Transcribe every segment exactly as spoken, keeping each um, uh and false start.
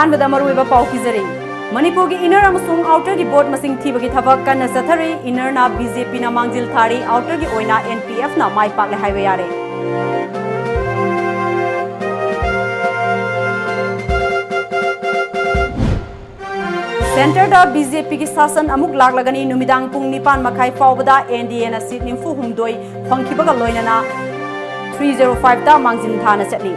ꯑꯍꯥꯟꯕꯗ ꯃꯔꯨꯑꯣꯏꯕ ꯄꯥꯎ ꯄꯤꯖꯔꯤ꯫ ꯃꯅꯤꯄꯨꯔꯒꯤ inner ꯑꯃꯁꯨꯡ outerꯒꯤ vote ꯃꯁꯤꯡ ꯊꯤꯕꯒꯤ ꯊꯕꯛ ꯀꯟꯅ ꯆꯠꯊꯔꯤ꯫ Innerꯅ BJPꯅ ꯃꯥꯡꯖꯤꯜ ꯊꯥꯔꯤ, outerꯒꯤ ꯑꯣꯏꯅ NPFꯅ ꯃꯥꯏ ꯄꯥꯛꯂꯦ ꯍꯥꯏꯕ ꯌꯥꯔꯦ꯫ Centreꯗ BJPꯒꯤ ꯁꯥꯁꯟ ꯑꯃꯨꯛ ꯂꯥꯛꯂꯒꯅꯤ꯫ ꯅꯨꯃꯤꯗꯥꯡ ꯄꯨꯡ ꯅꯤꯄꯥꯟ ꯃꯈꯥꯏ ꯐꯥꯎꯕꯗ NDAꯅ seat ꯅꯤꯐꯨ ꯍꯨꯝꯗꯣꯏ ꯐꯪꯈꯤꯕꯒ ꯂꯣꯏꯅꯅ three zero fiveꯇ ꯃꯥꯡꯖꯤꯟ ꯊꯥꯅ ꯆꯠꯂꯤ꯫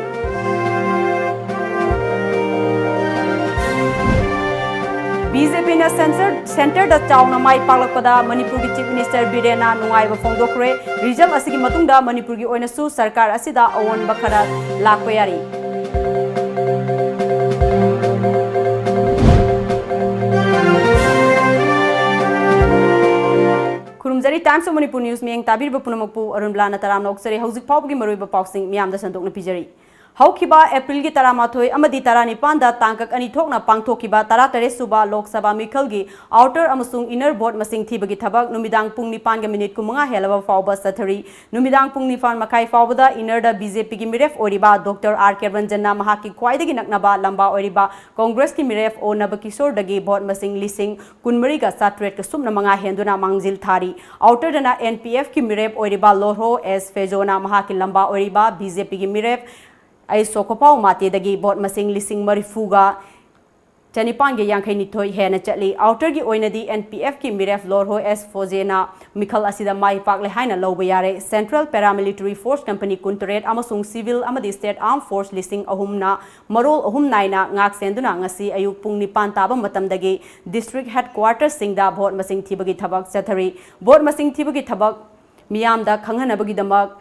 BJPꯅ centre, centreꯗ ꯆꯥꯎꯅ ꯃꯥꯏ ꯄꯥꯛꯂꯛꯄꯗ ꯃꯅꯤꯄꯨꯔꯒꯤ Chief Minister ꯕꯤꯔꯦꯟꯅ ꯅꯨꯡꯉꯥꯏꯕ ꯐꯣꯡꯗꯣꯛꯈ꯭ꯔꯦ꯫ Result ꯑꯁꯤꯒꯤ ꯃꯇꯨꯡꯗ ꯃꯅꯤꯄꯨꯔꯒꯤ ꯑꯣꯏꯅꯁꯨ ꯁꯔꯀꯥꯔ ꯑꯁꯤꯗ ꯑꯑꯣꯟꯕ ꯈꯔ ꯂꯥꯛꯄ ꯌꯥꯔꯤ꯫ ꯈꯨꯔꯨꯝꯖꯔꯤ꯫ Times of Manipur News ꯃꯤꯠꯌꯦꯡ ꯇꯥꯕꯤꯔꯤꯕ ꯄꯨꯝꯅꯃꯛꯄꯨ ꯑꯔꯨꯟꯕꯂꯥꯅ ꯇꯔꯥꯝꯅ ꯑꯣꯛꯆꯔꯤ꯫ ꯍꯧꯖꯤꯛ ꯐꯥꯎꯕꯒꯤ ꯃꯔꯨꯑꯣꯏꯕ ꯄꯥꯎꯁꯤꯡ ꯃꯤꯌꯥꯝꯗ ꯁꯟꯗꯣꯛꯅ ꯄꯤꯖꯔꯤ꯫ ꯍꯧꯈꯤꯕ Aprilꯒꯤ ꯇꯔꯥꯃꯥꯊꯣꯏ ꯑꯃꯗꯤ ꯇꯔꯥꯅꯤꯄꯥꯟꯗ ꯇꯥꯡꯀꯛ ꯑꯅꯤ ꯊꯣꯛꯅ ꯄꯥꯡꯊꯣꯛꯈꯤꯕ ꯇꯔꯥꯇꯔꯦꯠ ꯁꯨꯕ ꯂꯣꯛ ꯁꯚꯥ ꯃꯤꯈꯜꯒꯤ outer ꯑꯃꯁꯨꯡ inner vote ꯃꯁꯤꯡ ꯊꯤꯕꯒꯤ ꯊꯕꯛ ꯅꯨꯃꯤꯗꯥꯡ ꯄꯨꯡ ꯅꯤꯄꯥꯟꯒ ꯃꯤꯅꯤꯠ ꯀꯨꯟꯃꯉꯥ ꯍꯦꯜꯂꯕ ꯐꯥꯎꯕ ꯆꯠꯊꯔꯤ꯫ ꯅꯨꯃꯤꯗꯥꯡ ꯄꯨꯡ ꯅꯤꯄꯥꯟ ꯃꯈꯥꯏ ꯐꯥꯎꯕꯗ innerꯗ BJPꯒꯤ ꯃꯤꯔꯦꯞ ꯑꯣꯏꯔꯤꯕ Doctor R K Ranjanꯅ ꯃꯍꯥꯛꯀꯤ ꯈ꯭ꯋꯥꯏꯗꯒꯤ ꯅꯛꯅꯕ ꯂꯝꯕꯥ ꯑꯣꯏꯔꯤꯕ Congressꯀꯤ ꯃꯤꯔꯦꯞ O ꯅꯕꯀꯤꯁꯣꯔꯗꯒꯤ vote ꯃꯁꯤꯡ ꯂꯤꯁꯤꯡ ꯀꯨꯟꯃꯔꯤꯒ ꯆꯥꯇ꯭ꯔꯦꯠꯀ ꯁꯨꯞꯅ ꯃꯉꯥ ꯍꯦꯟꯗꯨꯅ ꯃꯥꯡꯖꯤꯜ ꯊꯥꯔꯤ꯫ Outerꯗꯅ NPFꯀꯤ ꯃꯤꯔꯦꯞ ꯑꯣꯏꯔꯤꯕ ꯂꯣꯔꯍꯣ S ꯐꯦꯖꯣꯅ ꯃꯍꯥꯛꯀꯤ ꯂꯝꯕꯥ ꯑꯣꯏꯔꯤꯕ BJPꯒꯤ ꯃꯤꯔꯦꯞ ꯑꯩ ꯁꯣꯈꯣꯄꯥꯎ ꯃꯥꯇꯦꯗꯒꯤ vote ꯃꯁꯤꯡ ꯂꯤꯁꯤꯡ ꯃꯔꯤꯐꯨꯒ ꯆꯅꯤꯄꯥꯟꯒ ꯌꯥꯡꯈꯩꯅꯤꯊꯣꯏ ꯍꯦꯟꯅ ꯆꯠꯂꯤ꯫ Outerꯒꯤ ꯑꯣꯏꯅꯗꯤ NPFꯀꯤ ꯃꯤꯔꯦꯞ ꯂꯣꯔꯍꯣ S ꯐꯣꯖꯦꯅ ꯃꯤꯈꯜ ꯑꯁꯤꯗ ꯃꯥꯏ ꯄꯥꯛꯂꯦ ꯍꯥꯏꯅ ꯂꯧꯕ ꯌꯥꯔꯦ꯫ Central Paramilitary Force Company ꯀꯨꯟꯇꯔꯦꯠ ꯑꯃꯁꯨꯡ civil ꯑꯃꯗꯤ state armed force ꯂꯤꯁꯤꯡ ꯑꯍꯨꯝꯅ ꯃꯔꯣꯜ ꯑꯍꯨꯝ ꯅꯥꯏꯅ ꯉꯥꯛ ꯁꯦꯟꯗꯨꯅ ꯉꯁꯤ ꯑꯌꯨꯛ ꯄꯨꯡ ꯅꯤꯄꯥꯟ ꯇꯥꯕ ꯃꯇꯝꯗꯒꯤ district headquarterꯁꯤꯡꯗ vote ꯃꯁꯤꯡ ꯊꯤꯕꯒꯤ ꯊꯕꯛ ꯆꯠꯊꯔꯤ꯫ Vote ꯃꯁꯤꯡ ꯊꯤꯕꯒꯤ ꯊꯕꯛ ꯃꯤꯌꯥꯝꯗ ꯈꯪꯍꯟꯅꯕꯒꯤꯗꯃꯛ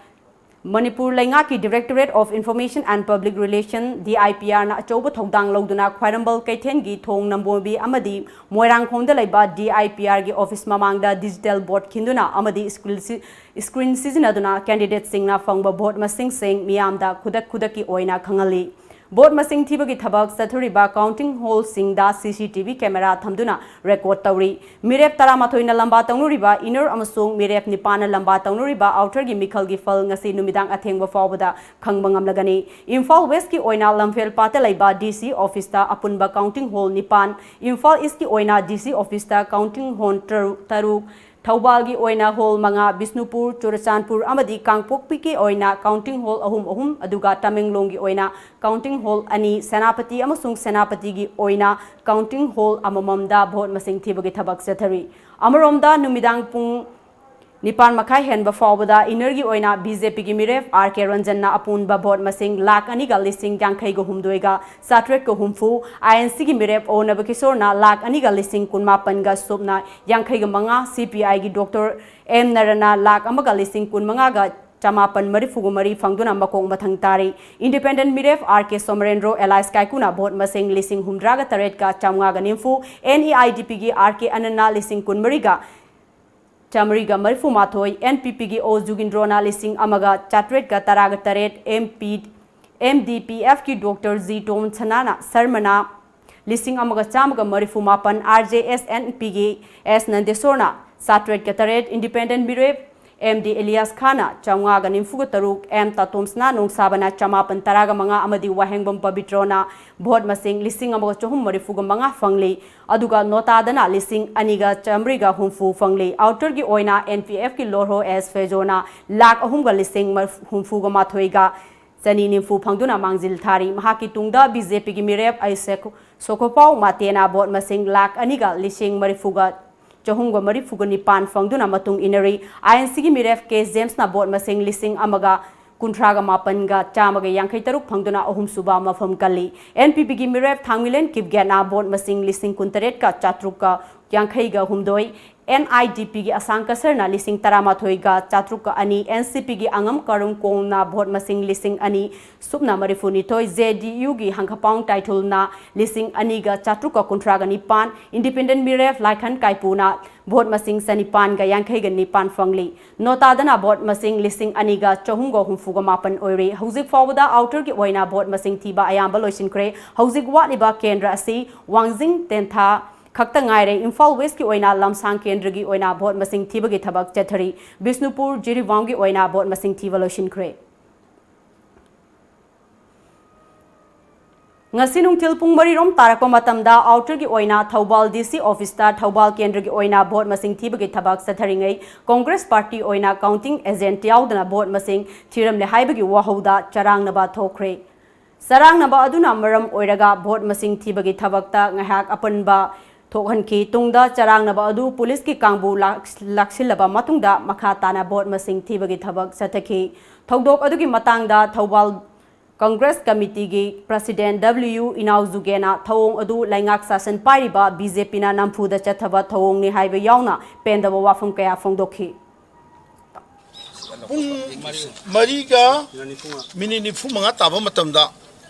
ꯃꯅꯤꯄꯨꯔ ꯂꯩꯉꯥꯛꯀꯤ Directorate of Information and Public Relation, DIPRꯅ ꯑꯆꯧꯕ ꯊꯧꯗꯥꯡ ꯂꯧꯗꯨꯅ ꯈ꯭ꯋꯥꯏꯔꯝꯕꯟ ꯀꯩꯊꯦꯜꯒꯤ ꯊꯣꯡ ꯅꯝꯕꯣꯜꯕꯤ ꯑꯃꯗꯤ ꯃꯣꯏꯔꯥꯡꯈꯣꯝꯗ ꯂꯩꯕ DIPRꯒꯤ office ꯃꯃꯥꯡꯗ digital board ꯈꯤꯟꯗꯨꯅ ꯑꯃꯗꯤ screen ꯁꯤ-, screen ꯁꯤꯖꯤꯟꯅꯗꯨꯅ candidateꯁꯤꯡꯅ ꯐꯪꯕ vote ꯃꯁꯤꯡꯁꯤꯡ ꯃꯤꯌꯥꯝꯗ ꯈꯨꯗꯛ ꯈꯨꯗꯛꯀꯤ ꯑꯣꯏꯅ ꯈꯪꯍꯜꯂꯤ꯫ ꯚꯣꯠ ꯃꯁꯤꯡ ꯊꯤꯕꯒꯤ ꯊꯕꯛ ꯆꯠꯊꯔꯤꯕ counting hallꯁꯤꯡꯗ C C T V camera ꯊꯝꯗꯨꯅ record ꯇꯧꯔꯤ꯫ ꯃꯤꯔꯦꯞ ꯇꯔꯥꯃꯥꯊꯣꯏꯅ ꯂꯝꯕꯥ ꯇꯧꯅꯔꯤꯕ inner ꯑꯃꯁꯨꯡ ꯃꯤꯔꯦꯞ ꯅꯤꯄꯥꯟꯅ ꯂꯝꯕꯥ ꯇꯧꯅꯔꯤꯕ outerꯒꯤ ꯃꯤꯈꯜꯒꯤ ꯐꯜ ꯉꯁꯤ ꯅꯨꯃꯤꯗꯥꯡ ꯑꯊꯦꯡꯕ ꯐꯥꯎꯕꯗ ꯈꯪꯕ ꯉꯝꯂꯒꯅꯤ꯫ ꯏꯝꯐꯥꯜ Westꯀꯤ ꯑꯣꯏꯅ ꯂꯝꯐꯦꯜ ꯄꯥꯠꯇ ꯂꯩꯕ D C officeꯇ ꯑꯄꯨꯟꯕ counting hall ꯅꯤꯄꯥꯟ, ꯏꯝꯐꯥꯜ Eastꯀꯤ ꯑꯣꯏꯅ D C officeꯇ counting hall ꯇꯔꯨꯛ, ꯇꯔꯨꯛ, ꯊꯧꯕꯥꯜꯒꯤ ꯑꯣꯏꯅ hall ꯃꯉꯥ, ꯕꯤꯁꯅꯨꯄꯨꯔ, ꯆꯨꯔꯆꯥꯟꯄꯨꯔ ꯑꯃꯗꯤ ꯀꯥꯡꯄꯣꯛꯄꯤꯒꯤ ꯑꯣꯏꯅ counting hall ꯑꯍꯨꯝ ꯑꯍꯨꯝ, ꯑꯗꯨꯒ ꯇꯃꯦꯡꯂꯣꯡꯒꯤ ꯑꯣꯏꯅ counting hall ꯑꯅꯤ, ꯁꯦꯅꯥꯄꯇꯤ ꯑꯃꯁꯨꯡ ꯁꯦꯅꯥꯄꯇꯤꯒꯤ ꯑꯣꯏꯅ counting hall ꯑꯃꯃꯝꯗ ꯚꯣꯠ ꯃꯁꯤꯡ ꯊꯤꯕꯒꯤ ꯊꯕꯛ ꯆꯠꯊꯔꯤ꯫ ꯑꯃꯔꯣꯝꯗ, ꯅꯨꯃꯤꯗꯥꯡ ꯄꯨꯡ ꯅꯤꯄꯥꯟ ꯃꯈꯥꯏ ꯍꯦꯟꯕ ꯐꯥꯎꯕꯗ innerꯒꯤ ꯑꯣꯏꯅ BJPꯒꯤ ꯃꯤꯔꯦꯞ R K ꯔꯟꯖꯟꯅ ꯑꯄꯨꯟꯕ ꯚꯣꯠ ꯃꯁꯤꯡ ꯂꯥꯈ ꯑꯅꯤꯒ ꯂꯤꯁꯤꯡ ꯌꯥꯡꯈꯩꯒ ꯍꯨꯝꯗꯣꯏꯒ ꯆꯥꯇ꯭ꯔꯦꯠꯀ ꯍꯨꯝꯐꯨ, INCꯒꯤ ꯃꯤꯔꯦꯞ O ꯅꯕꯀꯤꯁꯣꯔꯅ ꯂꯥꯈ ꯑꯅꯤꯒ ꯂꯤꯁꯤꯡ ꯀꯨꯟꯃꯥꯄꯟꯒ ꯁꯨꯞꯅ ꯌꯥꯡꯈꯩꯒ ꯃꯉꯥ, CPIꯒꯤ Doctor M ꯅꯔꯅ ꯂꯥꯈ ꯑꯃꯒ ꯂꯤꯁꯤꯡ ꯀꯨꯟꯃꯉꯥꯒ ꯆꯃꯥꯄꯟ ꯃꯔꯤꯐꯨꯒ ꯃꯔꯤ ꯐꯪꯗꯨꯅ ꯃꯀꯣꯛ ꯃꯊꯪ ꯇꯥꯔꯤ꯫ Independent ꯃꯤꯔꯦꯞ R K ꯁꯣꯃꯔꯦꯟꯗ꯭ꯔꯣ alias ꯀꯥꯏꯀꯨꯅ ꯚꯣꯠ ꯃꯁꯤꯡ ꯂꯤꯁꯤꯡ ꯍꯨꯝꯗ꯭ꯔꯥꯒ ꯇꯔꯦꯠꯀ ꯆꯥꯝꯃꯉꯥꯒ ꯅꯤꯐꯨ, NEIDPꯒꯤ R K ꯑꯅꯟꯅ ꯂꯤꯁꯤꯡ ꯀꯨꯟꯃꯔꯤꯒ ꯆꯥꯃꯔꯤꯒ ꯃꯔꯤꯐꯨ ꯃꯥꯊꯣꯏ, NPPꯒꯤ O ꯖꯨꯒꯤꯟꯗ꯭ꯔꯣꯅ ꯂꯤꯁꯤꯡ ꯑꯃꯒ ꯆꯥꯇ꯭ꯔꯦꯠꯀ ꯇꯔꯥꯒ ꯇꯔꯦꯠ, MP, MDPFꯀꯤ Doctor G ꯇꯣꯝꯁꯅꯥꯅ, ꯁꯔꯃꯅ ꯂꯤꯁꯤꯡ ꯑꯃꯒ ꯆꯥꯝꯃꯒ ꯃꯔꯤꯐꯨ ꯃꯥꯄꯟ, RJSNPꯒꯤ S ꯅꯟꯗꯦꯁꯣꯔꯅ ꯆꯥꯇ꯭ꯔꯦꯠꯀ ꯇꯔꯦꯠ, Independent ꯃꯤꯔꯦꯞ M D ꯑꯦꯂꯤꯌꯥꯁ ꯈꯥꯟꯅ ꯆꯥꯝꯃꯉꯥꯒ ꯅꯤꯐꯨꯒ ꯇꯔꯨꯛ, M ꯇꯥꯇꯣꯝꯁꯅꯥ ꯅꯣꯡꯁꯥꯕꯅ ꯆꯃꯥꯄꯟ ꯇꯔꯥꯒ ꯃꯉꯥ ꯑꯃꯗꯤ ꯋꯥꯍꯦꯡꯕꯝ ꯄꯕꯤꯇ꯭ꯔꯣꯅ ꯚꯣꯠ ꯃꯁꯤꯡ ꯂꯤꯁꯤꯡ ꯑꯃꯒ ꯆꯍꯨꯝ ꯃꯔꯤꯐꯨꯒ ꯃꯉꯥ ꯐꯪꯂꯤ꯫ ꯑꯗꯨꯒ ꯅꯣꯇꯥꯗꯅ ꯂꯤꯁꯤꯡ ꯑꯅꯤꯒ ꯆꯥꯃꯔꯤꯒ ꯍꯨꯝꯐꯨ ꯐꯪꯂꯤ꯫ Outerꯒꯤ ꯑꯣꯏꯅ NPFꯀꯤ ꯂꯣꯔꯍꯣ S ꯐꯦꯖꯣꯅ ꯂꯥꯈ ꯑꯍꯨꯝꯒ ꯂꯤꯁꯤꯡ ꯍꯨꯝꯐꯨꯒ ꯃꯥꯊꯣꯏꯒ ꯆꯅꯤ ꯅꯤꯐꯨ ꯐꯪꯗꯨꯅ ꯃꯥꯡꯖꯤꯜ ꯊꯥꯔꯤ꯫ ꯃꯍꯥꯛꯀꯤ ꯇꯨꯡꯗ BJPꯒꯤ ꯃꯤꯔꯦꯞ ꯑꯩ ꯁꯦꯈ-, ꯁꯣꯈꯣꯄꯥꯎ ꯃꯥꯇꯦꯅ ꯚꯣꯠ ꯃꯁꯤꯡ ꯂꯥꯈ ꯑꯅꯤꯒ ꯂꯤꯁꯤꯡ ꯃꯔꯤꯐꯨꯒ ꯆꯍꯨꯝꯒ ꯃꯔꯤꯐꯨꯒ ꯅꯤꯄꯥꯟ ꯐꯪꯗꯨꯅ ꯃꯇꯨꯡ ꯏꯟꯅꯔꯤ꯫ INCꯒꯤ ꯃꯤꯔꯦꯞ K ꯖꯦꯝꯁꯅ ꯚꯣꯠ ꯃꯁꯤꯡ ꯂꯤꯁꯤꯡ ꯑꯃꯒ ꯀꯨꯟꯊ꯭ꯔꯥꯒ ꯃꯥꯄꯟꯒ ꯆꯥꯝꯃꯒ ꯌꯥꯡꯈꯩ ꯇꯔꯨꯛ ꯐꯪꯗꯨꯅ ꯑꯍꯨꯝꯁꯨꯕ ꯃꯐꯝ ꯀꯜꯂꯤ꯫ NPPꯒꯤ ꯃꯤꯔꯦꯞ ꯊꯥꯡꯃꯤꯂꯦꯟ ꯀꯤꯞꯒꯦꯠꯅ ꯚꯣꯠ ꯃꯁꯤꯡ ꯂꯤꯁꯤꯡ ꯀꯨꯟꯇꯔꯦꯠꯀ ꯆꯥꯇ꯭ꯔꯨꯛꯀ ꯌꯥꯡꯈꯩꯒ ꯍꯨꯝꯗꯣꯏ, NIDP ꯒꯤ ꯑꯁꯥꯡ ꯀꯁꯔꯅ ꯂꯤꯁꯤꯡ ꯇꯔꯥꯃꯥꯊꯣꯏꯒ ꯆꯥꯇ꯭ꯔꯨꯛꯀ ꯑꯅꯤ, NCP ꯒꯤ ꯑꯉꯝ ꯀꯔꯨꯝ ꯀꯣꯡꯅ ꯚꯣꯠ ꯃꯁꯤꯡ ꯂꯤꯁꯤꯡ ꯑꯅꯤ ꯁꯨꯞꯅ ꯃꯔꯤꯐꯨꯅꯤꯊꯣꯏ, JDU ꯒꯤ ꯍꯪꯒꯄꯥꯎ ꯇꯥꯏꯊꯨꯜꯅ ꯂꯤꯁꯤꯡ ꯑꯅꯤꯒ ꯆꯥꯇ꯭ꯔꯨꯛꯀ ꯀꯨꯟꯊ꯭ꯔꯥꯒ ꯅꯤꯄꯥꯟ, Independent ꯃꯤꯔꯦꯞ ꯂꯥꯏꯈꯟ ꯀꯥꯏꯄꯨꯅ ꯚꯣꯠ ꯃꯁꯤꯡ ꯆꯅꯤꯄꯥꯟꯒ ꯌꯥꯡꯈꯩꯒ ꯅꯤꯄꯥꯟ ꯐꯪꯂꯤ꯫ ꯅꯣꯇꯥꯗꯅ ꯚꯣꯠ ꯃꯁꯤꯡ ꯂꯤꯁꯤꯡ ꯑꯅꯤꯒ ꯆꯍꯨꯝꯒ ꯍꯨꯝꯐꯨꯒ ꯃꯥꯄꯟ ꯑꯣꯏꯔꯤ꯫ ꯍꯧꯖꯤꯛ ꯐꯥꯎꯕꯗ outer ꯒꯤ ꯑꯣꯏꯅ ꯚꯣꯠ ꯃꯁꯤꯡ ꯊꯤꯕ ꯑꯌꯥꯝꯕ ꯂꯣꯏꯁꯤꯟꯈ꯭ꯔꯦ꯫ ꯍꯧꯖꯤꯛ ꯋꯥꯠꯂꯤꯕ ꯀꯦꯟꯗ꯭ꯔ ꯑꯁꯤ ꯋꯥꯡꯖꯤꯡ ꯇꯦꯟꯊꯥ ꯈꯛꯇ ꯉꯥꯏꯔꯦ꯫ ꯏꯝꯐꯥꯜ West ꯀꯤ ꯑꯣꯏꯅ ꯂꯝꯁꯥꯡ ꯀꯦꯟꯗ꯭ꯔꯒꯤ ꯑꯣꯏꯅ ꯚꯣꯠ ꯃꯁꯤꯡ ꯊꯤꯕꯒꯤ ꯊꯕꯛ ꯆꯠꯊꯔꯤ꯫ ꯕꯤꯁꯅꯨꯄꯨꯔ, ꯖꯤꯔꯤꯕꯥꯝꯒꯤ ꯑꯣꯏꯅ ꯚꯣꯠ ꯃꯁꯤꯡ ꯊꯤꯕ ꯂꯣꯏꯁꯤꯟꯈ꯭ꯔꯦ꯫ ꯉꯁꯤ ꯅꯨꯡꯊꯤꯜ ꯄꯨꯡ ꯃꯔꯤꯔꯣꯝ ꯇꯥꯔꯛꯄ ꯃꯇꯝꯗ outer ꯒꯤ ꯑꯣꯏꯅ ꯊꯧꯕꯥꯜ DC office ꯇ ꯊꯧꯕꯥꯜ ꯀꯦꯟꯗ꯭ꯔꯒꯤ ꯑꯣꯏꯅ ꯚꯣꯠ ꯃꯁꯤꯡ ꯊꯤꯕꯒꯤ ꯊꯕꯛ ꯆꯠꯊꯔꯤꯉꯩ Congress party ꯑꯣꯏꯅ counting agent ꯌꯥꯎꯗꯅ ꯚꯣꯠ ꯃꯁꯤꯡ ꯊꯤꯔꯝꯂꯦ ꯍꯥꯏꯕꯒꯤ ꯋꯥꯍꯧꯗ ꯆꯔꯥꯡꯅꯕ ꯊꯣꯛꯈ꯭ꯔꯦ꯫ ꯆꯔꯥꯡꯅꯕ ꯑꯗꯨꯅ ꯃꯔꯝ ꯑꯣꯏꯔꯒ ꯚꯣꯠ ꯃꯁꯤꯡ ꯊꯤꯕꯒꯤ ꯊꯕꯛꯇ ꯉꯥꯏꯍꯥꯛ ꯑꯄꯟꯕ ꯊꯣꯛꯍꯟꯈꯤ꯫ ꯇꯨꯡꯗ ꯆꯔꯥꯡꯅꯕ ꯑꯗꯨ ꯄꯨꯂꯤꯁꯀꯤ ꯀꯥꯡꯕꯨ ꯂꯥꯛ-, ꯂꯥꯛꯁꯤꯜꯂꯕ ꯃꯇꯨꯡꯗ ꯃꯈꯥ ꯇꯥꯅ ꯚꯣꯠ ꯃꯁꯤꯡ ꯊꯤꯕꯒꯤ ꯊꯕꯛ ꯆꯠꯊꯈꯤ꯫ ꯊꯧꯗꯣꯛ ꯑꯗꯨꯒꯤ ꯃꯇꯥꯡꯗ ꯊꯧꯕꯥꯜ Congress committee ꯒꯤ president W ꯏꯅꯥꯎꯖꯨꯒꯦꯅ ꯊꯧꯑꯣꯡ ꯑꯗꯨ ꯂꯩꯉꯥꯛ ꯁꯥꯁꯟ ꯄꯥꯏꯔꯤꯕ BJP ꯅ ꯅꯝꯐꯨꯗ ꯆꯠꯊꯕ ꯊꯧꯑꯣꯡꯅꯤ ꯍꯥꯏꯕ ꯌꯥꯎꯅ ꯄꯦꯟꯗꯕ ꯋꯥꯐꯝ ꯀꯌꯥ ꯐꯣꯡꯗꯣꯛꯈꯤ꯫ ꯄꯨꯡ ꯃꯔꯤꯒ ꯃꯤꯅꯤꯠ ꯅꯤꯐꯨ ꯃꯉꯥ ꯇꯥꯕ ꯃꯇꯝꯗ,